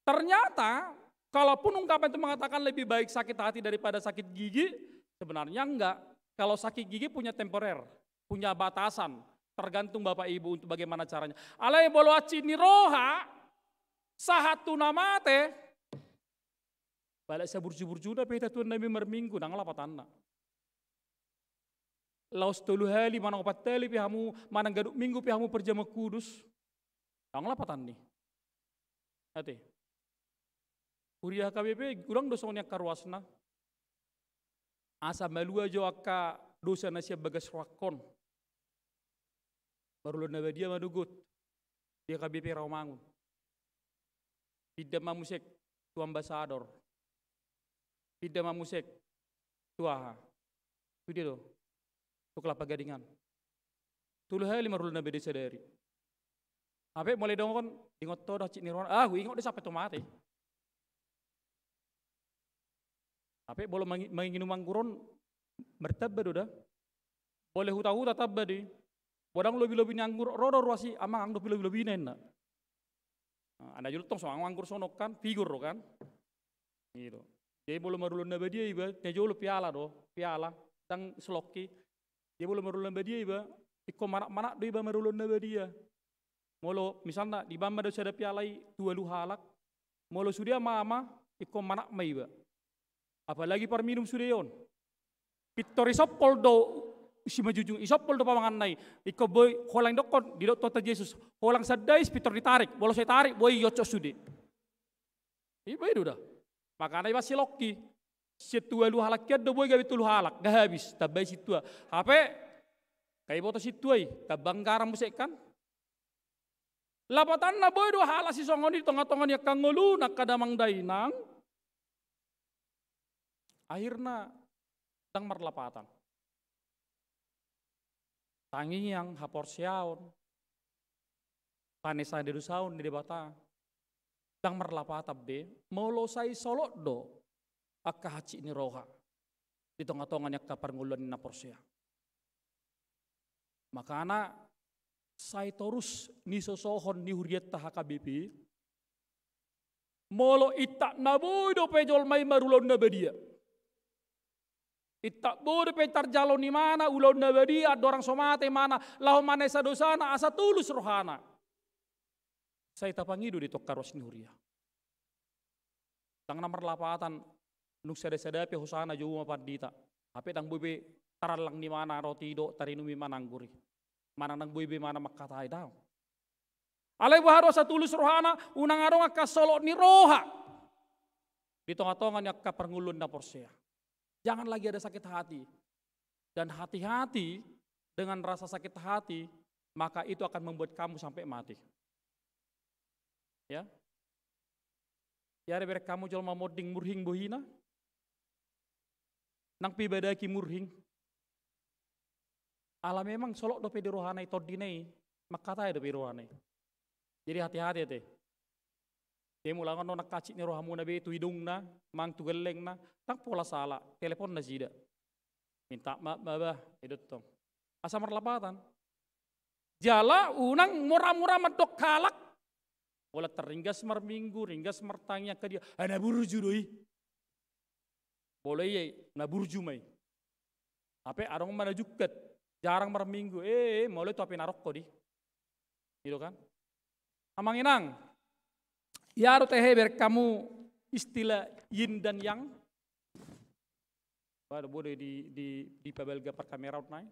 Ternyata, kalaupun ungkapan itu mengatakan lebih baik sakit hati daripada sakit gigi, sebenarnya enggak. Kalau sakit gigi punya temporer, punya batasan, tergantung Bapak Ibu untuk bagaimana caranya. Alai molo hansit ni roha, sahat tu na mate, balas saburju-burjuna pe hita tu nami marminggu, ndang lapatanna. Laos tolu hali manang opat hali pe hamu, manang ganup minggu pe hamu parjamuan kudus. Ndang lapatanna i. Ate. Huria H K B P godang do songon i angka ruasna. Asa malua jo angka dosa na sian bagas rohangkon. Marulaon na badia ma dogot di H K B P Rawamangun. Pinda ma muse tu Ambasador. Pinda ma muse tu aha? Tu dia do. Tu Kelapa Gading an. Tolu hali marulaon na badia sadari. Hape molo didok on, diingot ho do hansit ni rohana. Ah, huingot do sampe tu mate. Hape molo mangi-, manginum anggur on, martamba do da. Molo huta-huta tamba do i. Molo adong lobi-lobi ni anggur, ro do ruas i, amang, adong dope lobi-lobina, ninna. Nah, na jolo tong songon anggur songon on kan, vigor do kan. Gitu. Jadi molo marulaon na badia iba, na jolo piala do, piala, ndang selongki. Jadi molo marulaon na badia iba, ingkon manat-manat do iba marulaon na badia. Molo misalna, dibaen ma do sada piala i tu ualu halak, molo sude ama-ama, ingkon manat ma iba. Apalagi parminum sude on. Pintor isompol do simanjujung, isompol do pamanganna i. Ingkon boi holan didokkon, didok Tuhan Jesus, holan sandais pintor ditarik, molo so ditarik, boi ioncos sude. Iba i do da. Makana iba selongki. Sian tu ualu halak i an do boi gabe tolu halak, nga habis, tambai sintua. Hape, nga iboto sintua i, tamba anggaran muse kan. Lapatanna boi do halak sisongon i di tonga-tonga ni angka ngoluna angka damang dainang. Akhirna ndang marlapatan. Tangiang, haporseaon, panesandedosaon ni Debata, ndang marlapatan be, molo sai solot do angka hansit ni roha di tonga-tonga ni angka parngoluan ni na porsea. Makana sai torus nisosohon ni hurianta H K B P, molo intap na boi dope jolma i marulaon na badia, intap boi dope tarjalo imana ulaon na badia, andorang so mate imana, laho manesa dosana asa tulus rohana, sai tapangido do i tu angka ruas ni huria. Ndang na marlapatan, nunga sada-sada pe hosana, jou ma pandita, hape ndang boi be tarallang imana roti dohot tarinum imana anggur i, manang ndang boi be imana mangkatai, daong. Alai boha do asa tulus rohana? Unang adong angka solot ni roha di tonga-tonga ni angka parngoluan na porsea. Jangan lagi ada sakit hati. Dan hati-hati dengan rasa sakit hati, maka itu akan membuat kamu sampai mati. Ya. Ia da bereng hamu jolma monding murhing bohina, nang pe ibadaki murhing. Ala memang solot dope di rohana i tondina i, mangkatai dope di rohana i. Jadi hati-hati ate. Dia mulangon non angka hansit ni rohamuna be tu idungna, manang tu gellengna, ndang pola sala, telepon nasida. Minta maaf ma bah, ido tong. Asa marlapatan. Jala unang mura-mura mandok halak. Molo tar ringgas marminggu, ringgas martangiang angka dia, ah, na burju do i. Molo i, na burju ma i. Hape adong ma na jungkat, jarang marminggu, eh, molo i tu api narokko di. Ido kan? Amang inang, ia do tehe bereng hamu istilah yin dan yang. Bah, do bodo di, di, dipabalga parkameraon nai.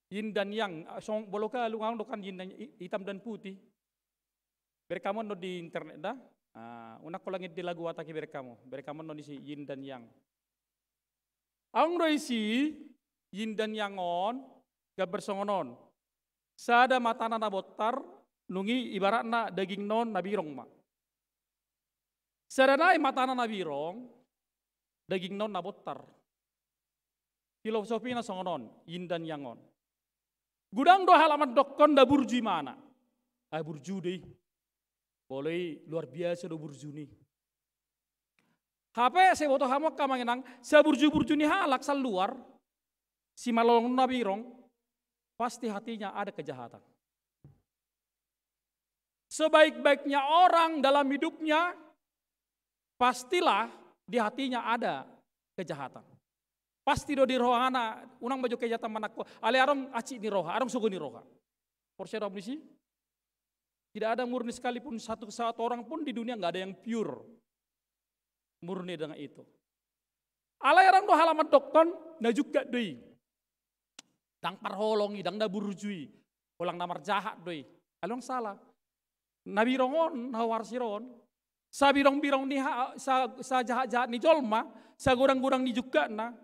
Yin dan yang, ah, song bolo ka lungang do kan yin dan, i-, hitam dan putih. Bereng hamu annon di internet da. Ah, unang holan di lagu Batak i bereng hamu. Bereng hamu annon isi yin dan yang. Adong do isi yin dan yang on, gambar songon on. Sada matana na bontar, nunga i ibaratna dagingna on na birong ma. Sada nai matana na birong, dagingna on na bontar. Filosofina songon on, yin dan yang on. Godang do halak mandokkon na burju imana. Ah, burju do i. Molo i luar biasa do burjuna i. Hape sai boto hamu angka amang inang, saburju-burju ni halak saluar, simalolong na birong, pasti hatinya ada kejahatan. Sebaik-baiknya orang dalam hidupnya, pastilah di hatinya ada kejahatan. Pasti do di rohana, unang ma jo kejahatan manangko, alai adong hansit ni roha, adong sogo ni roha. Porsea do hamu disi? Tidak ada murni sekalipun satu, satu orang pun di dunia nggak ada yang pure murni dengan itu. Alai adong do halak mandokkon, na jungkat do i. Ndang parholong i, ndang na burju i. Holan na marjahat do i. Alai unang sala. Na birong on, na huarsir on. Sabirong-birong ni ha-, sa-, sajahat-jahat ni jolma, sagodang-godang ni jungkatna.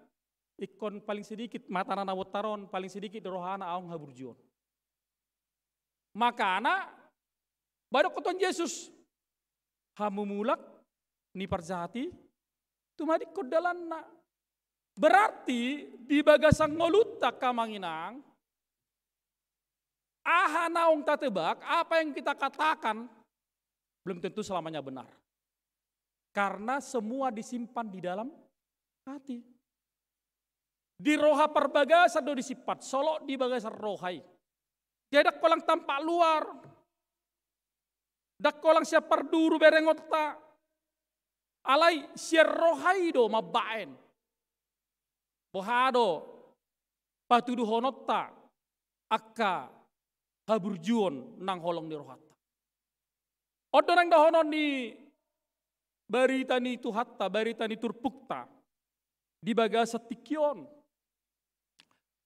Ingkon paling sedikit matana na bontar on, paling sedikit di rohana adong haburjuon. Makana, baen do Tuhan Jesus, hamu mulak ni parjahat i, tumadingkon dalanna. Berarti di bagasan ngolunta angka amang inang, aha naung tatebak, apa yang kita katakan, belum tentu selamanya benar. Karena semua disimpan di dalam hati. Di roha parbagasan do disimpan, solot di bagasan roha i. Jadi ndang holan tampak luar. Ndang holan sian parduru berengonta. Alai sian roha i do mambaen. Boha do patuduhononta angka haburjuon nang holong ni rohanta. On do naeng dohonon ni barita ni Tuhanta, barita ni turpukta di bagasan tingki on.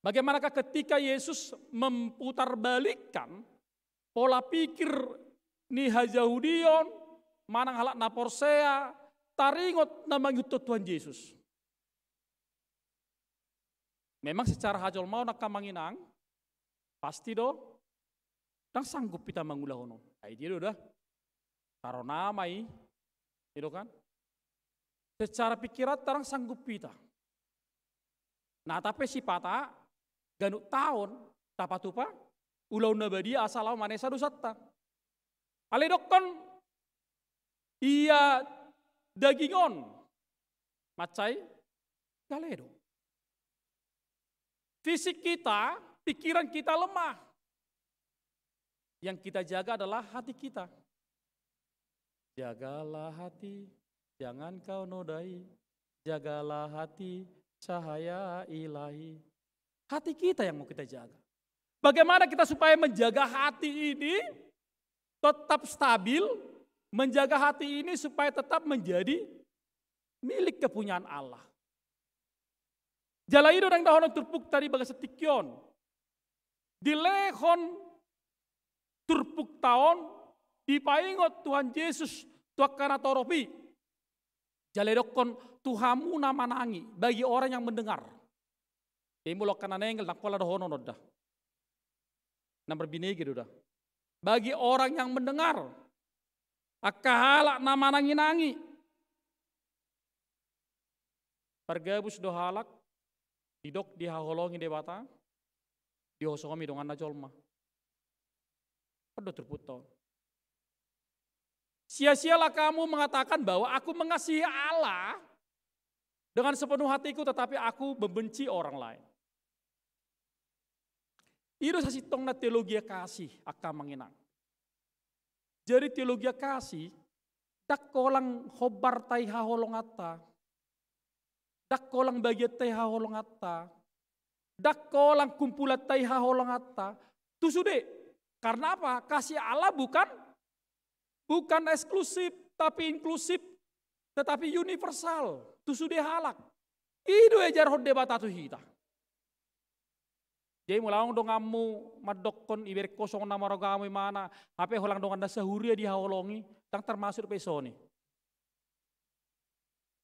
Bagaimanakah ketika Yesus memutarbalikkan pola pikir ni hajahudion manang halak na porsea taringot na mangihuthon Tuhan Jesus. Memang secara hajolmaon angka amang inang, pasti do Ndang sanggup hita mangulahon on. Ai dia do da. Taro nama i. I do kan? Secara pikiran ndang sanggup hita. Na, tapi sipata ganup taon tapatupa ulaon na badia asa laho manesa dosanta. Alai dokkon ia daging on mansai gale do. Fisik kita, pikiran kita lemah. Yang kita jaga adalah hati kita. Jagalah hati, jangan kau nodai. Jagalah hati, cahaya ilahi. Hati kita yang mau kita jaga. Bagaimana kita supaya menjaga hati ini tetap stabil, menjaga hati ini supaya tetap menjadi milik kepunyaan Allah. Jala i do naeng dohonon turpukta di bagasan tingki on. Dilehon turpukta on dipaingot Tuhan Jesus tu angka natorop i. Jala didokkon tu hamu na manangi, bagi orang yang mendengar. Jadi molo angka na nengel ndang pola dohonon on da. Na marbinege do da. Bagi orang yang mendengar, angka halak na manangi-nangi. Pargabus do halak didok dihaholongi Debata, dihosongi donganna jolma. On do turpukta on. Sia-sialah kamu mengatakan bahwa aku mengasihi Allah dengan sepenuh hatiku, tetapi aku membenci orang lain. I do sasintongna teologia kasih, angka amang inang. Jadi teologia kasih, ndang holan hombarta i haholonganta. Ndang holan bagianta i haholonganta. Ndang holan kumpulanta i haholonganta. Tu sude. Karena apa? Kasih Allah bukan, bukan eksklusif, tapi inklusif, tetapi universal. Tu sude halak. I do diajarhon Debata tu hita. Jadi molo adong donganmu mandokkon ibereng ho songon na maragama imana, hape holan dongan na sahuria dihaholongi, ndang termasuk dope songon i.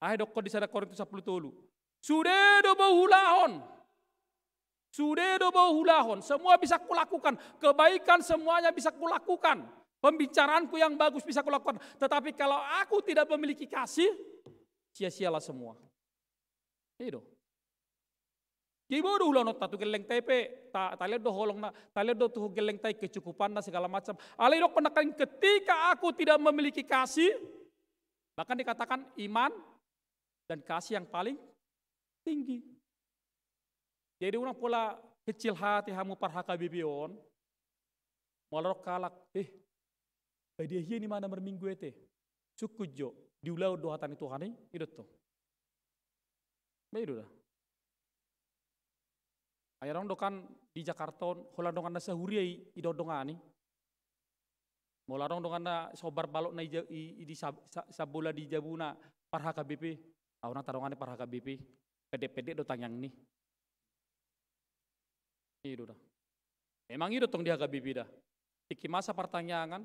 Aha didokkon di sada Korintus sampulu tolu? Sude do boi huulahon. Sude do boi huulahon. Semua bisa kulakukan. Kebaikan semuanya bisa kulakukan. Pembicaraanku yang bagus bisa kulakukan. Tetapi kalau aku tidak memiliki kasih, sia-sialah semua. I do. Jadi boi do huulahononta tu gellengta i pe, ta-, talehon do holongna, talehon do tu gellengta i kecukupanna segala macam. Alai didokkon nangkin ketika aku tidak memiliki kasih, bahkan dikatakan iman dan kasih yang paling tinggi. Jadi unang pola kecil hati hamu par H K B P on. Molo adong halak, eh, badia hian imana marminggu ate. Sungkun jo, diulahon do hata ni Tuhan i, i do tong. Ba i do da. Ai adong do kan di Jakarta on, holan dongan na sahuria i, i do dongani. Molo adong dongan na sombar balok na i ja-, i, i di sab-, sa-, sambola di jabuna par H K B P. Au na tadongani par H K B P. Pendek-pendek do tangiang ni. I do da. Memang i do tong di H K B P da. Tingki masa partangiangan,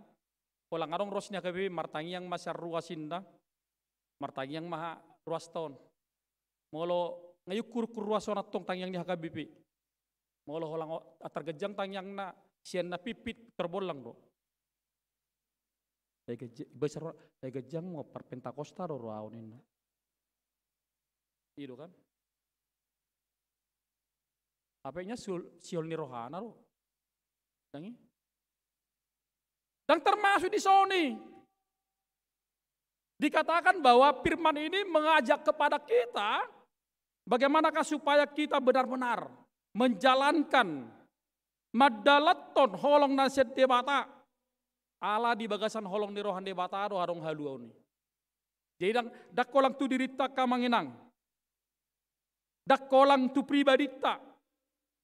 holan adong ruas ni H K B P, martangiang ma sian ruas i da, martangiang ma ruasta on. Molo nga iukur-ukur ruas on antong tangiang ni H K B P. Molo holan o-, atar ganjang tangiangna, sian na pitpit tarbollang do. Ai ganjang, ai ganjang ma parpentakosta do rohaon ninna. I do kan? Hape inna sihol, sihol ni rohana do. Ndang i. Ndang termasuk di son i. Dikatakan bahwa firman ini mengajak kepada kita, bagaimanakah supaya kita benar-benar menjalankan, mandalathon holong na sian Debata. Ala di bagasan holong ni roha ni Debata do adong haluaon i. Jadi ndang, ndang holan tu dirinta angka amang inang. Ndang holan tu pribadinta.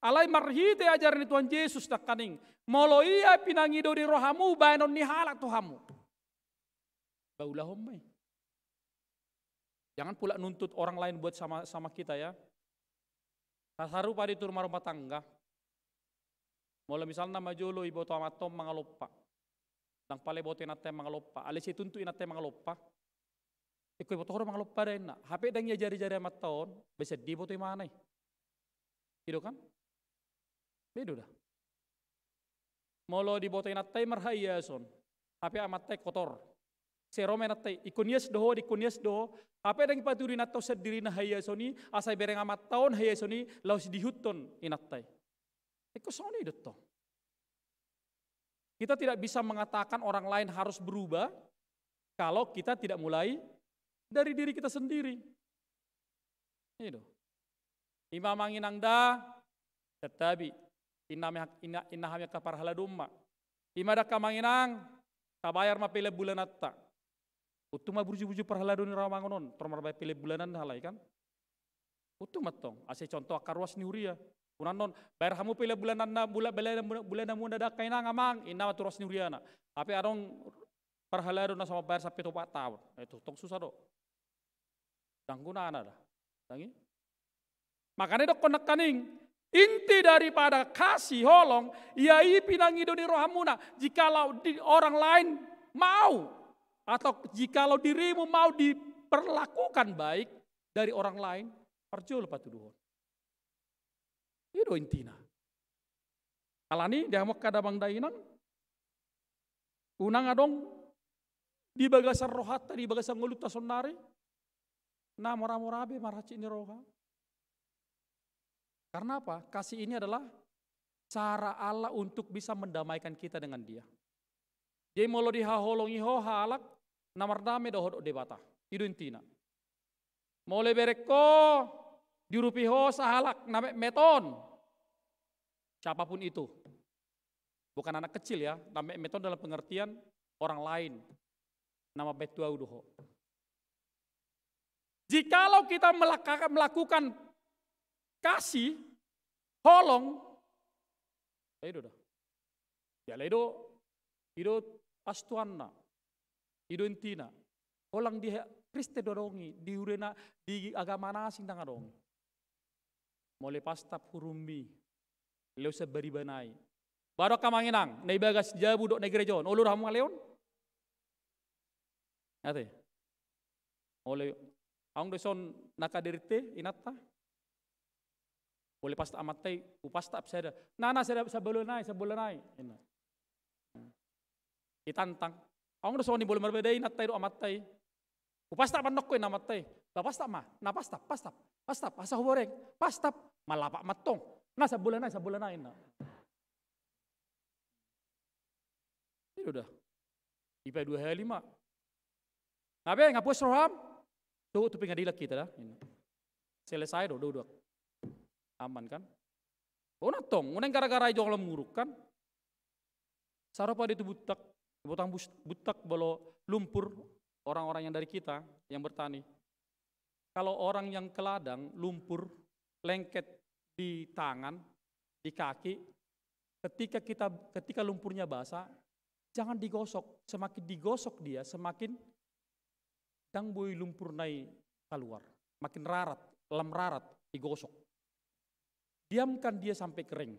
Alai marhite ajaran ni Tuhan Jesus nangkaning. Molo ia pinangido ni rohamu baenon ni halak tu hamu. Ba ulahon ma i. Jangan pula nuntut orang lain buat sama, sama kita ya. Sa-, sarupa do i tu marumah tangga. Molo misalna ma jolo iboto amanta on mangalompa. Ndang pala iboto inanta i mangalompa. Alai sai tuntut inanta i mangalompa. Ingkon iboto ho do mangalompa da inna. Hape ndang iajari-jari amanta on, ba sian dia iboto imana i. I do kan? Ba i do da. Molo diboto inanta i marhaiason, hape amanta i kotor. Sai ro ma inanta i, ingkon ias do ho, ingkon ias do ho. Hape ndang dipatudu inanta on sandiri na haiason i, asa dibereng amanta on haiason i, laos diihuthon inanta i. Ingkon songon i do tong. Kita tidak bisa mengatakan orang lain harus berubah kalau kita tidak mulai dari diri kita sendiri. I do. I ma amang inang da, santabi. Inna hami, inna, inna hami angka parhalado ma. I ma da angka amang inang, tabayar ma pelean bulananta. Untung ma burju-burju parhalado ni ramangon on, tor marbayar pelean bulanan halai kan. Untung ma tong, asa contoh angka ruas ni huria. Unang non, bayar hamu pelean bulananna, bula-, bula-, bulananmuna da angka inang amang, inna ma tu ruas ni huriana. Hape adong parhalado na so mambayar sampe opat taon. Eh, tong susah do. Ndang gunana da. Ndang i. Makana didokkon nangkaning, inti daripada kasih holong, ia i pinangido ni rohamuna. Jikalau di, orang lain mau, atau jikalau dirimu mau diperlakukan baik dari orang lain, parjolo patuduhon. I do intina. Alani i, di hamu angka damang dainang, unang adong di bagasan rohanta, di bagasan ngolunta saonari, na mora-mora be marhansit ni roha. Karena apa? Kasih ini adalah cara Allah untuk bisa mendamaikan kita dengan Dia. Jadi molo dihaholongi ho halak, na mardame do ho dohot Debata. I do intina. Molo ibereng ho, diurupi ho sahalak na metmet on, siapapun itu. Bukan anak kecil ya, na metmet on dalam pengertian orang lain. Na mambahen tu ahu do ho. Jikalau kita melaka-, melakukan kasih, holong, ya i do da. Jala i do, i do astuanna, i do intina. Holan di Kristen do adong i, di huriana, di agama na asing ndang adong i. Molo ipastap hurummi, lehon sian bariba nai. Baru angka amang inang, na ibagas jabu dohot na i gereja on, olo do hamu maleon? Ate. Molo adong do dison na K D R T inanta. Molo ipastap amanta i, hupastap sada. Na, na, sada, sambola nai, sambola nai. Inna. Itantang. Adong do songon i molo marbadai inanta i dohot amanta i. Hupastap ma nangkin amanta i. Bah, pastap ma. Na pastap, pastap, pastap. Asa huboreng. Pastap. Malapak ma tong. Na sambola nai, sambola nai, inna. I do da. Ipa dua hali ma. Nga be, nga puas roham? Sogot tu pengadilan hita da. Selesai do, do, do. Aman kan? Unang tong, unang gara-gara i jolo muruk kan? Sarupa do tu buntak, binatang bus-, buntak molo lumpur, orang-orang yang dari kita yang bertani. Kalau orang yang ke ladang, lumpur, lengket di tangan, di kaki, ketika kita, ketika lumpurnya basah, jangan digosok. Semakin digosok dia, semakin ndang boi lumpurna i kaluar. Makin rarat, lam rarat, digosok. Diamkan dia sampai kering.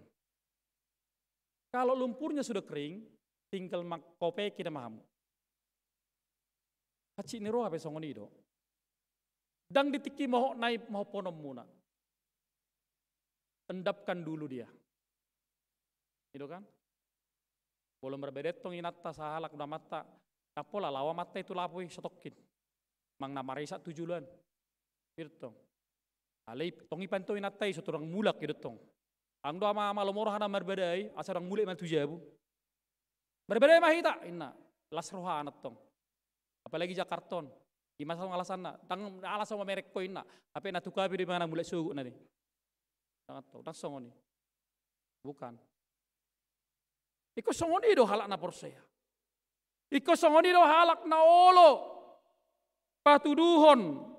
Kalau lumpurnya sudah kering, tinggal mangkopeki nama hamu. Hansit ni roha pe songon i do. Ndang di tingki mohop nai mohophonon muna. Endapkan dulu dia. I do kan? Molo marbadai tong inanta sahalak dohot amanta, ndang pola laho amanta i tu lapo i satongkin. Manang na maresak tu joloan. I do tong. Alai tong i panto inanta i so tung mulak i do tong. Adong do ama-ama lomo rohana marbadai, asa ndang mulak i manang tu jabu. Marbadai ma hita, inna. Las rohana tong. Apalagi Jakarta on. I ma tong alasanna. Ndang alas ma merek ho inna. Hape na tu kafe do i manang mulak sogot na i. Ndang tong, ndang songon i. Bukan. Ingkon songon i do halak na porsea. Ingkon songon i do halak na olo patuduhon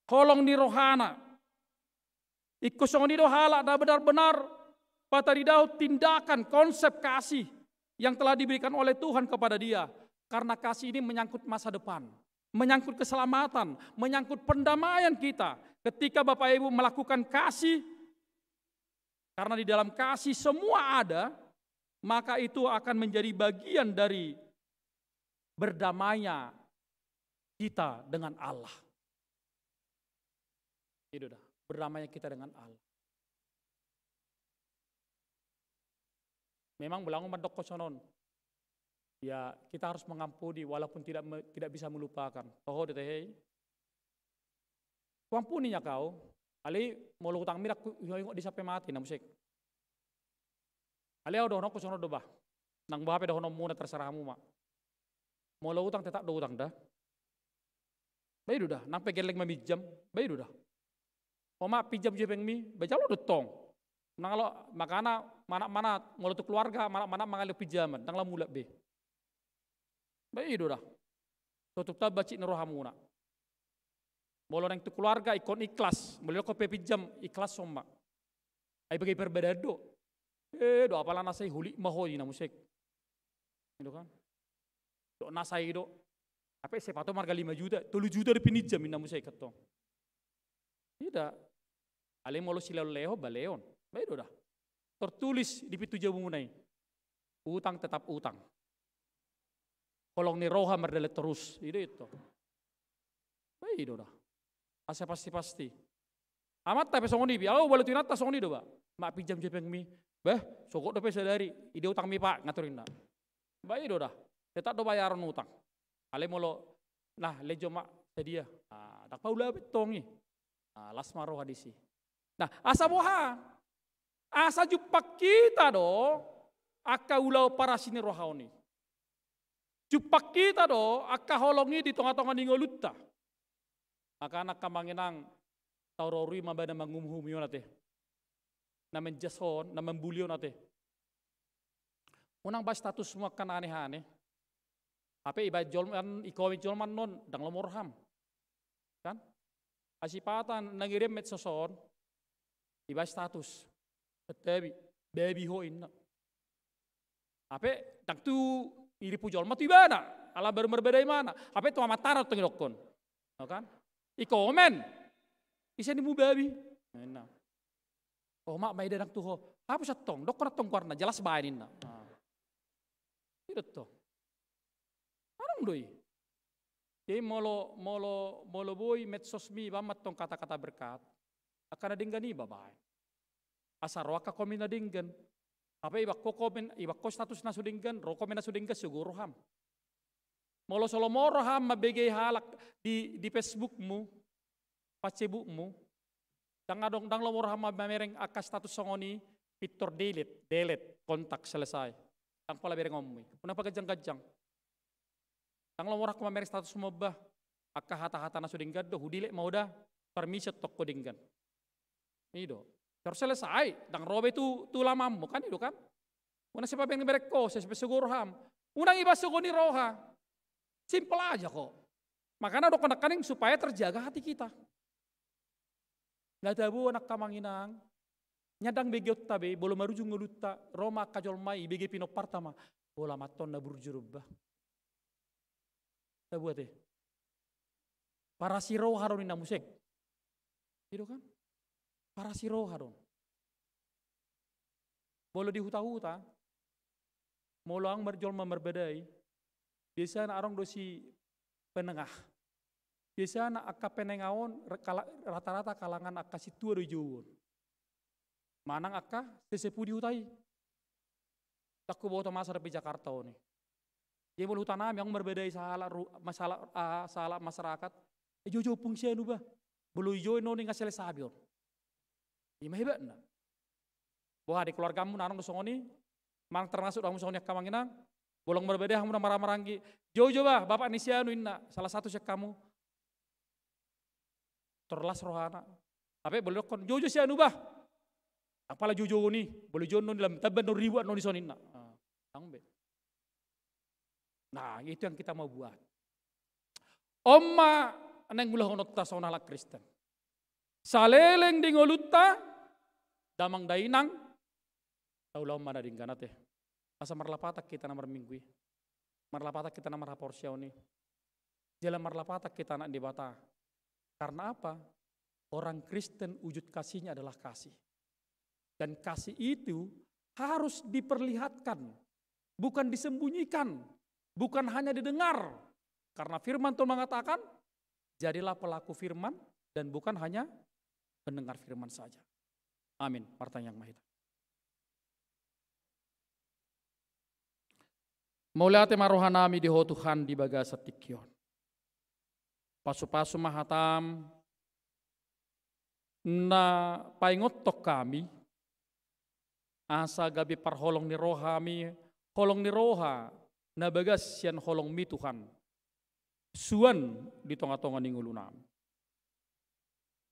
holong ni rohana. Ingkon songon i do halak na benar-benar patadidahon tindakan konsep kasih yang telah diberikan oleh Tuhan kepada dia. Karena kasih ini menyangkut masa depan, menyangkut keselamatan, menyangkut pendamaian kita. Ketika Bapak Ibu melakukan kasih, karena di dalam kasih semua ada, maka itu akan menjadi bagian dari berdamainya kita dengan Allah. I do da, berdamainya kita dengan Allah. Memang molo au mandokkon songon on, ya, kita harus mengampuni walaupun tidak me-, tidak bisa melupakan. Toho do tahe i. Huampuni ninna au, alai molo utangmi ndang huingot-ingot di sampe mate, na muse. Alai au dohononku songon on do bah. Nang boha pe dohononmuna, terserah hamu ma. Molo utang tetap do utang da. Ba i do da, nang pe gelleng maminjam, ba i do da. Oma, pinjam jo hepengmi, ba jalo do tong. Nang lo, makana manat-manat, molo tu keluarga, manat-manat mangalehon pinjaman, ndang lam mulak be. Ba i do da. Tutup tamba cik ni rohamuna. Molo naeng tu keluarga ingkon ikhlas, molo didokkon pe pinjam, ikhlashon ma. Ai bage parbadaan do. Eh, do apala na sai holit ma ho, ninna muse. I do kan. Do na sai do. Hape sepatu marga lima juta, tolu juta do pininjam, ninna muse, antong. Tidak. Alai molo silehon-lehon, ba lehon. Ba i do da. Tertulis di pintu jabumuna i. Utang tetap utang. Holong ni roha mardalan torus. I do i, antong. Ba i do da. Asa pasti-pasti. Amanta pe songon i, au molo tu inanta songon i do ba. Mak, pinjam jo hepengmi. Bah, sogot dope sadari, i do utangmi, Pak, nga torinna. Ba i do da. Tetap do bayaron utang. Alai molo, nah, lehon jo, Mak, sadia. Ah, ndang paula be tong i. Ah, las ma roha disi. Nah, asa boha? Asa jumpang hita do angka ulaon parasi ni roha on i. Jumpang hita do angka holong i di tonga-tonga ni ngolunta. Makana angka amang inang, tauroi ma ba na manguhumi on ate. Na manjas on, na mambuli on ate. Unang ba statusmu angka na aneh-aneh. Hape ibaen jolma, ikomen jolma annon, ndang lomo roham. Kan? Asipata na ngirim medsos on, ibaen status. Santabi, babi ho, ninna. Hape ndang tu irimpu jolma tu ibana, ala baru marbadai ibana. Hape tu amanta do tong idokkon. Kan? Ikomen. Ise ninmu babi? Ninna. Oh, Mak, maida ndang tu ho. Hapus antong, dokkon antong goarna, jelas baen, ninna. Nah. I do tong. Adong do i. Jadi molo, molo, molo boi medsosmi, baen ma antong kata-kata berkat. Angka na denggan i ba baen. Asa ro angka komen na denggan. Hape ibaen ho komen, ibaen ho status na so denggan, ro komen na so denggan, sai gok roham. Molo so lomo roham mambege halak di, di Facebookmu, Facebookmu, ndang adong, ndang lomo roham mamereng angka status songon i, pintor delete, delete, kontak, selesai. Ndang pola berengonmu i. Unang paganjang-ganjang. Ndang lomo rohangku mamereng statusmu, bah. Angka hata-hata na so denggan do, hudelete ma ho da, permission tong ho denggan. I do. Terus selesai, ndang ro be tu, tu lamanmu, kan i do kan? Unang sai pamereng-mereng ho, sai, sai gok roham. Unang ibaen songon i roha. Simpel aja kok. Makana dokkon nangkaning supaya terjaga hati kita. Na tabo angka amang inang. Ndang begeonta be, molo marujung ngolunta, ro ma angka jolma i, ibege pinomparta ma. Pola ma antong na burju do bah. Tabo ate. Parasi roha do ninna muse. I do kan? Parasi roha do. Molo di huta-huta, molo adong mar-, jolma marbadai, biasana adong do si penengah. Biasana angka penengah on re-, kala-, rata-rata kalangan angka sintua do dijou on. Manang angka sesepuh di huta i. Ndang huboto masa dope Jakarta on i. Jadi molo huta nami, adong marbadai sahalak ru-, masalah, ah, sahalak masyarakat. Eh, jou-jou ompung si anu bah. Molo dijou on i nga selesai be on. I ma hebatna. Boha, di keluargamu na adong do songon i? Manang termasuk do hamu songon i angka amang inang? Molo adong marbadai hamu na marhaha maranggi, jou-jou bah bapak ni si anu, ninna salah satu sian hamu. Tor las rohana. Hape molo didokkon, jou-jou si anu bah. Apala jou-jou on i, molo jou on i lam tamba annon ribu annon i songon i, ninna. Ah, ndang be. Nah, itu yang kita mau buat. On ma naeng ulahononta songon halak Kristen. Saleleng di ngolunta, damang dainang, taulahon ma na denggan ate. Asa marlapatan hita na marminggu i. Marlapatan hita na marhaporseaon i. Jala marlapatan hita anak ni Debata. Karena apa? Orang Kristen wujud kasihnya adalah kasih. Dan kasih itu harus diperlihatkan, bukan disembunyikan, bukan hanya didengar. Karena firman Tuhan mengatakan, jadilah pelaku firman dan bukan hanya pendengar firman saja. Amin. Martangiang ma hita. Mauliate ma rohanami di Ho Tuhan di bagasan tingki on. Pasupasu ma hataM na paingothon hami, asa gabe parholong ni roha hami, holong ni roha na bagas sian holongMi Tuhan, suan di tongatonga ni ngolunami.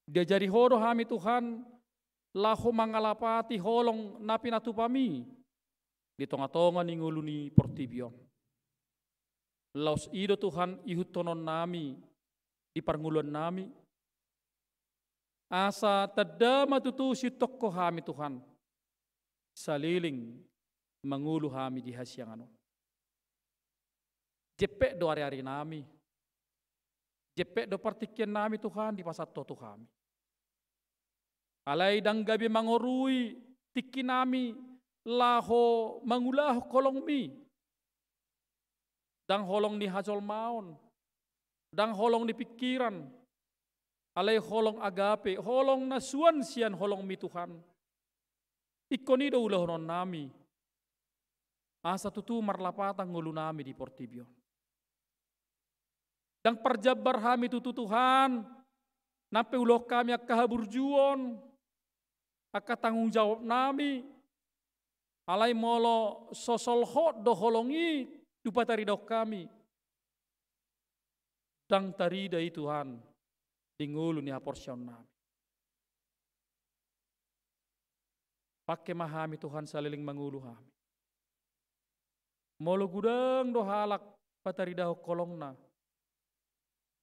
Diajari Ho do hami Tuhan, laho mangalapati holong na pinatupaMi di tongatonga ni ngolu ni portibi on. Laos i do Tuhan ihuthononnami di parngoluannami, asa tanda ma tutu siihuthon Ho hami Tuhan, saleleng mangolu hami di hasiangan on. Jempek do ariarinami, jempek do partingkiannami Tuhan dipasahat Ho tu hami. Alai ndang gabe mangorui tingkinami laho mangulahon holongMi. Ndang holong ni hajolmaon, ndang holong ni pingkiran, alai holong agape, holong na suan sian holongMi Tuhan. Ingkon i do ulahononnami, asa tutu marlapatan ngolunami di portibi on. Ndang parjambar hami tutu Tuhan, nang pe ulahonon hami angka haburjuon, angka tanggung jawabnami, alai molo so solhot do holong i, dung pataridahon hami, ndang tarida i Tuhan di ngolu ni haporseaonnami. Pangke ma hami Tuhan saleleng mangolu hami. Molo godang do halak pataridahon holongna,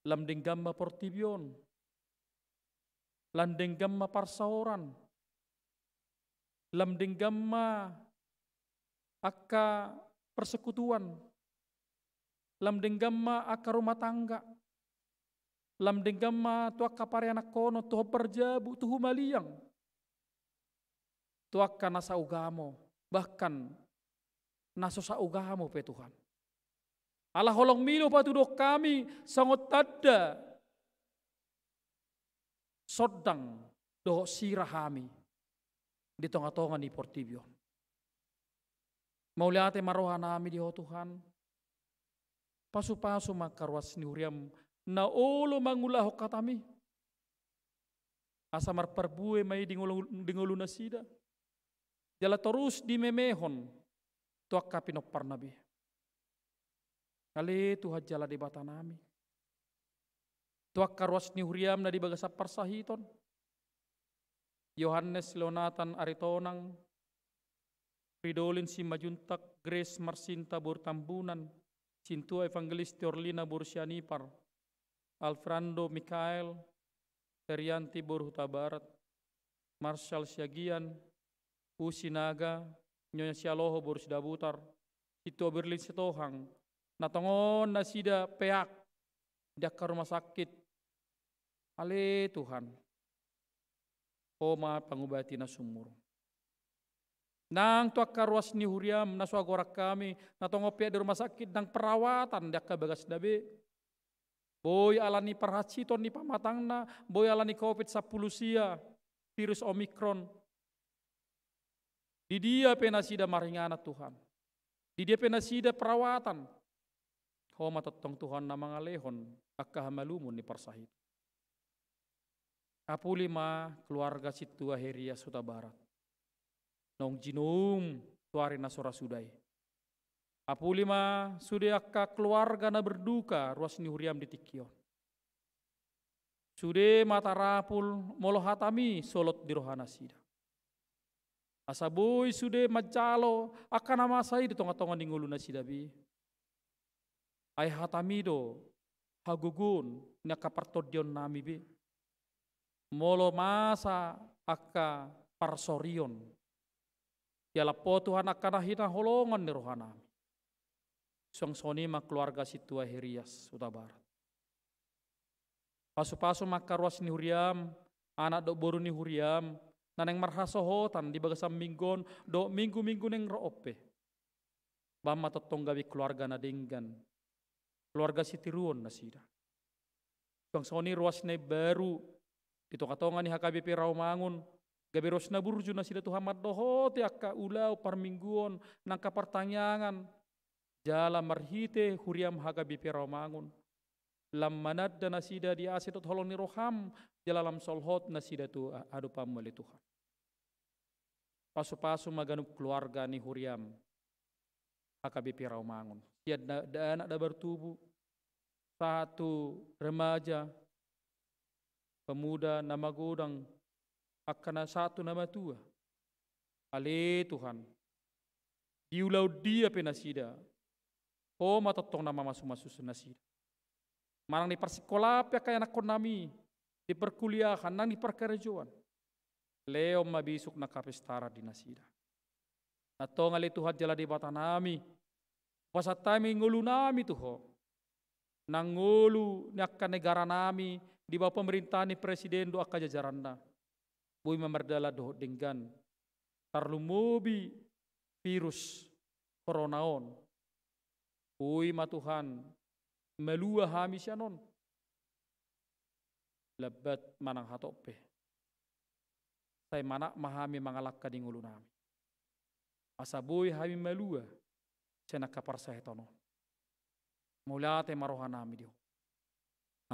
lam denggan ma portibi on, lam denggan ma parsaoran, lam denggan ma angka persekutuan, lam denggan ma angka rumah tangga, lam denggan ma tu angka parianakhonon, tu hombar jabu, tu humaliang, tu angka na saugamo, bahkan na so saugamo pe Tuhan. Ala holongMi do patudok hami songon tanda sondang dohot sira hami di tongatonga ni portibi on. Mauliate ma rohanami di Ho Tuhan. Pasupasu ma angka ruas ni huriaM na olo mangulahon hataMi, asa marparbue ma i di ngolu, di ngolunasida, jala torus dimemehon tu angka pinomparna be. Ale Tuhan jala Debatanami, tu angka ruas ni huriaM na di bagasan parsahiton, Yohanes Leonatan Aritonang, Fridolin Simanjuntak, Grace Marsinta boru Tambunan, Sintua Evangelis Tiorlina boru Sianipar, Alfrando Mikael, Ferianti boru Hutabarat, Marshal Siagian, Usi Naga, Nyonya Sialoho boru Sidabutar, Sintua Berlin Sitohang, na tongon nasida peak di angka rumah sakit. Ale Tuhan, Ho ma pangubati na sumurung. Nang tu angka ruas ni huriaM na so agoran hami, na tongon peak di rumah sakit, nang perawatan di angka bagasna be. Boi ala ni parhansiton ni pamatangna, boi ala ni covid sampulu sia, virus Omikron. Di dia pe nasida maringanan Tuhan, di dia pe nasida perawatan, Ho ma tongtong Tuhan na mangalehon angka hamalumon ni parsahiton. Apuli ma keluarga Sintua Herias Hutabarat, naung jinoum tu ari na so ra suda i. Apuli ma sude angka keluarga na berduka ruas ni huriaM di tingki on. Sude ma tarapul molo hataMi solot di rohanasida, asa boi sude manjalo angka na masa i di tongatonga ni ngolunasida be. Ai hataMi do hagogoon ni angka partondionnami be. Molo masa angka parsorion, ialap Ho Tuhan angka na hinaholongan ni rohanami. Suang songon i ma keluarga Sintua Herias Hutabarat. Pasupasu ma angka ruas ni huriaM, anak dohot boru ni huriaM, na naeng marhasohotan di bagasan minggu on dohot minggu-minggu naeng ro on pe. Bahen ma tongtong gabe keluarga na denggan, keluarga sitiruon nasida. Suang songon i ruas na imbaru di tongatonga ni H K B P Rawamangun, gabe ruas na burju nasida Tuhan mandohoti angka ulaon parmingguon, nang angka partangiangan, jala marhite huriaM H K B P Rawamangun, lam mananda nasida di asi dohot holong ni rohaM, jala lam solhot nasida tu adopanMu ale Tuhan. Pasupasu ma ganup keluarga ni huriaM H K B P Rawamangun. Sian na, da anak na baru tubu, sahat tu remaja, pemuda, na magodang, angka na sahat tu na matua. Ale Tuhan, di ulaon dia pe nasida, Ho ma tongtong na mamasumasu nasida. Manang di parsikolaan pe angka ianakkonnami, di perkuliahan, nang di parkarejoan. Lehon ma bisuk na kapestaran di nasida. Antong ale Tuhan jala Debatanami, hupasahat hami ngolunami tu Ho. Nang ngolu ni angka negaranami di bawah pemerintahan ni presiden dohot angka jajaranna. Boi ma mardalan dohot denggan. Tarlumobi virus corona on. Boi ma Tuhan, malua hami sian on. Lambat manang hatop pe, sai manat ma hami mangalangka di ngolunami, asa boi hami malua sian angka parsahiton on. Mauliate ma rohanami di Ho.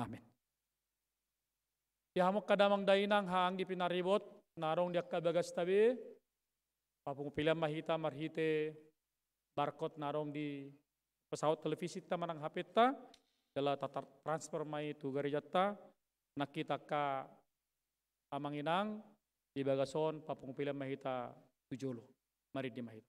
Amen. Ia hamu angka damang dainang, haha anggi pinaribot na adong di angka bagasta be, papungu pelean ma hita marhite barcode na adong di pesawat televisita manang H P-ta, jala tatransfer ma i tu garejanta. Nang hita angka amang inang di bagas on, papungu pelean ma hita tu jolo. Maridi ma hita.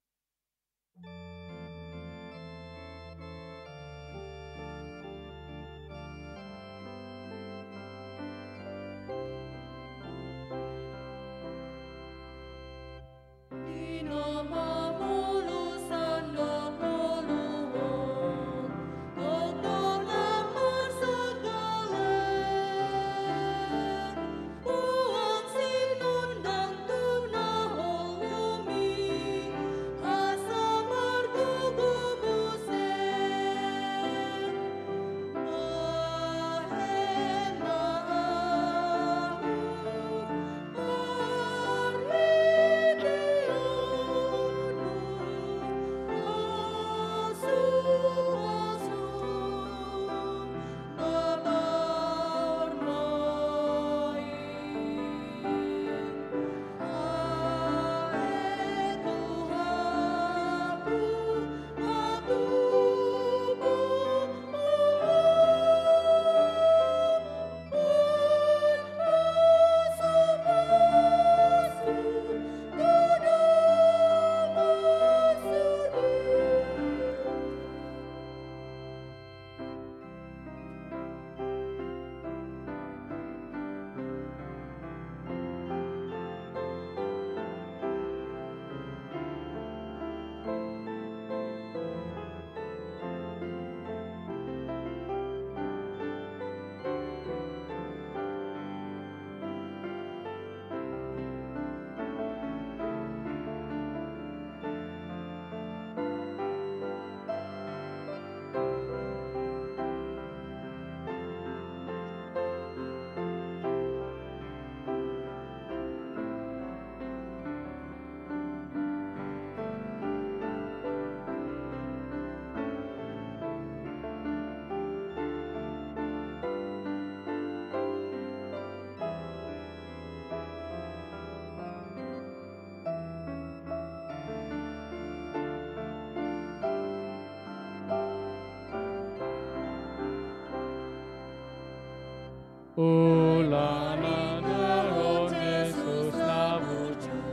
Ulaon na dao Jesus na burju,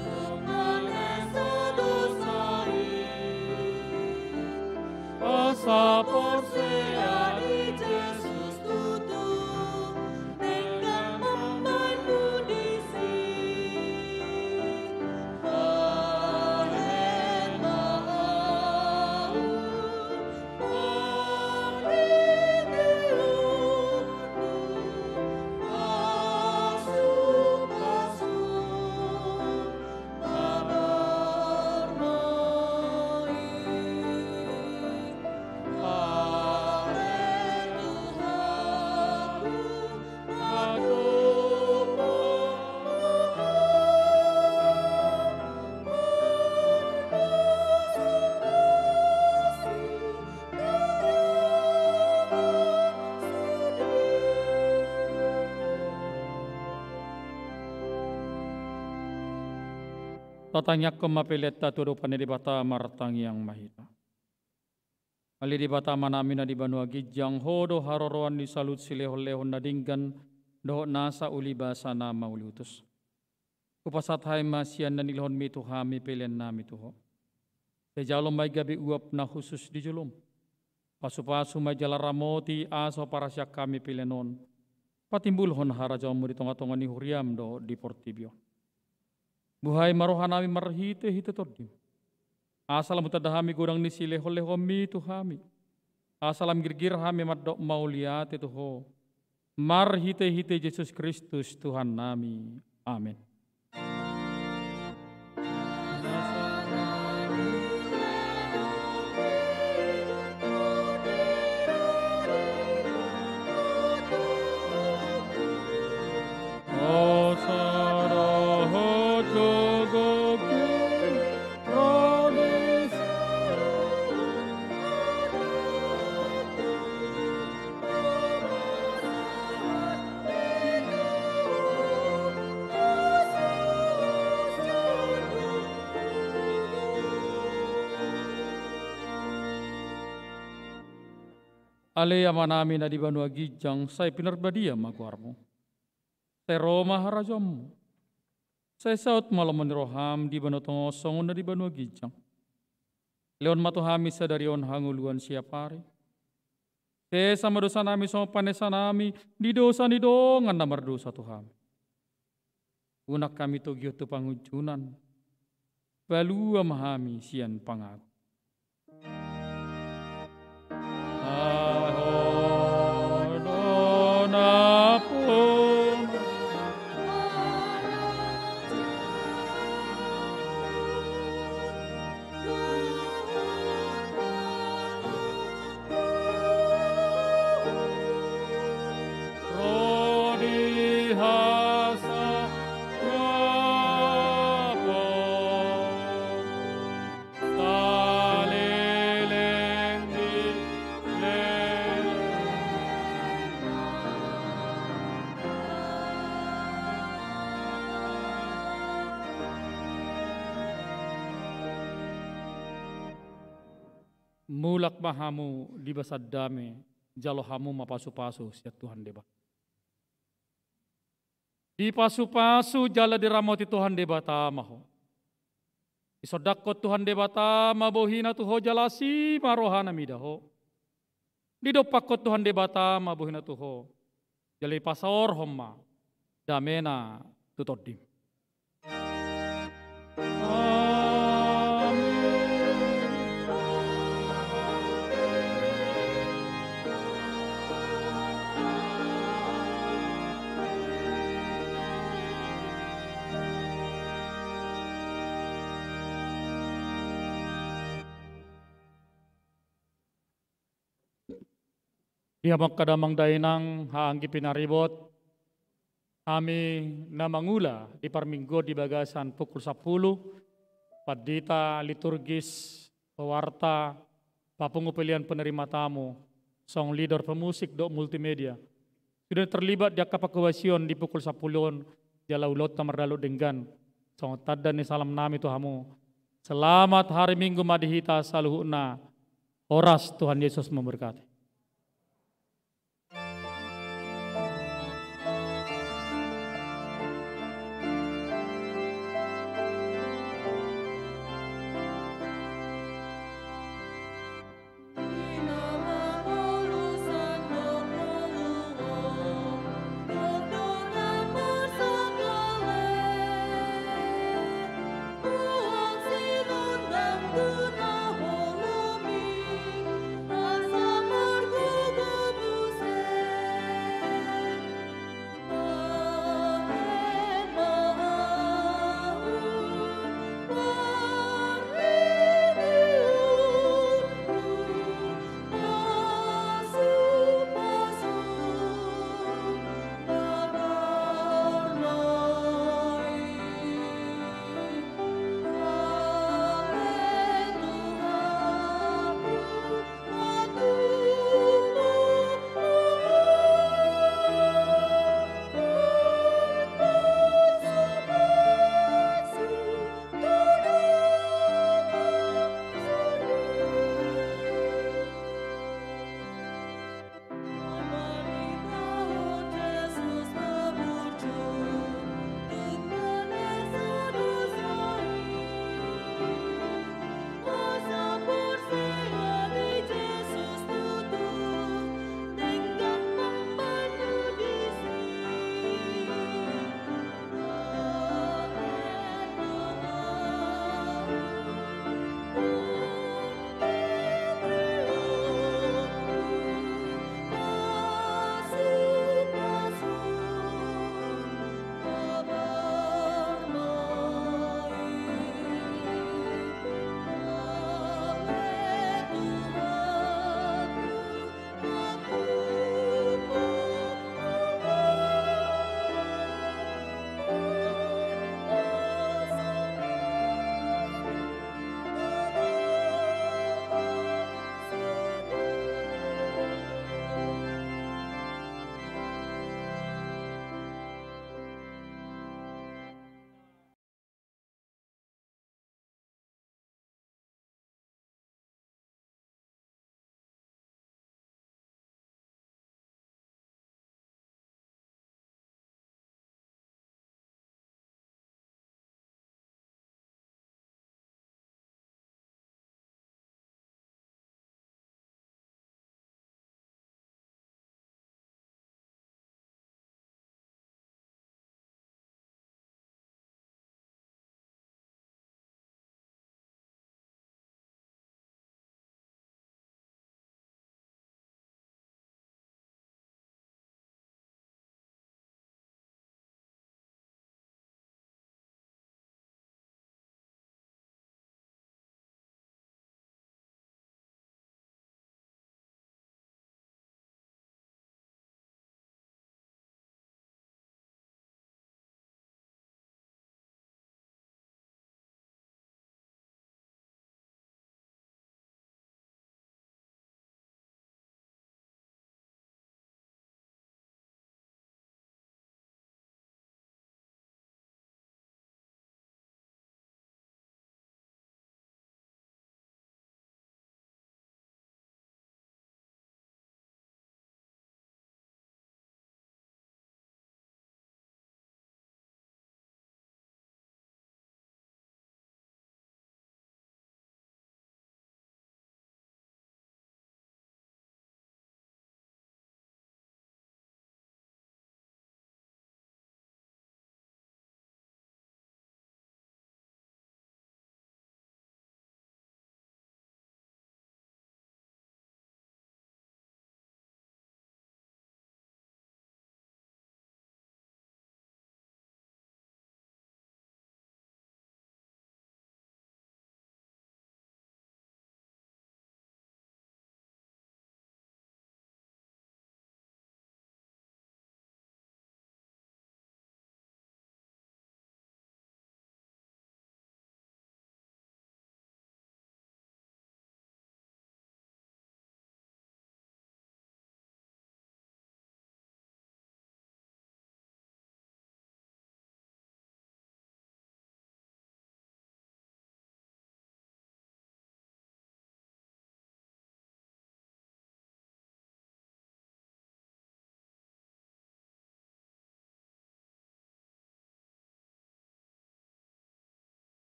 tung mangasa dosa i. Asa porsea di Jesus tutu, denggan mambahen disi. Bahen ma ahu, Tangiangkon ma peleanta tu adopan ni Debata. Martangiang ma hita. Ale Debata Amanami na di banua ginjang, Ho do haroroan ni saluhut silehonlehon na denggan dohot nasa uli basa na mauliutus. Hupasahat hami ma sian na nilehonmi tu hami peleannami tu Ho. Sai jalo ma i gabe uap na hushus di jolom. Pasupasu ma i jala ramoti asa huparasian hami pelean on patimbulhon harajaonmu di tongatonga ni huriam dohot di portibi on. Buhai ma rohanami marhitehite Tondim, asa lam hutanda hami godang ni silehonlehonmi tu hami, asa lam girgir hami mandok mauliate tu Ho. Marhitehite Jesus Kristus Tuhannami. Amen. Ale Amanami na di banua ginjang, sai pinarbadia ma goarmu. Sai ro ma harajaonmu. Sai saut ma lomo ni roham di banua tonga on songon na di banua ginjang. Lehon ma tu hami sadari on hangoluan siapari. Sesa ma dosanami songon panesanami di dosa ni dongan na mardosa tu hami. Unang hami togihon tu pangunjunan. Palua ma hami sian pangago. Mulak ma hamu di bagasan dame, jalo hamu ma pasupasu sian Tuhan Debata. Dipasupasu jala diramoti Tuhan Debata ma ho. Disondangkon Tuhan Debata ma bohina tu ho jala asi ma rohana mida ho. Didompakkon Tuhan Debata ma bohina tu ho. Jala dipasaorhon ma damena tu tondim. Di hamu angka damang dainang, haha anggi pinaribot, hami na mangula di parmingguon di bagasan pukul sampulu, pandita liturgis, pewarta, papungu pelayan penerima tamu, song leader pemusik dohot multimedia. Sudah terlibat di angka pakubasion di pukul sampulu on, jala ulaonta mardalan denggan. Songon tanda ni salam nami tu hamu. Selamat hari Minggu ma di hita saluhutna. Horas, Tuhan Yesus memberkati.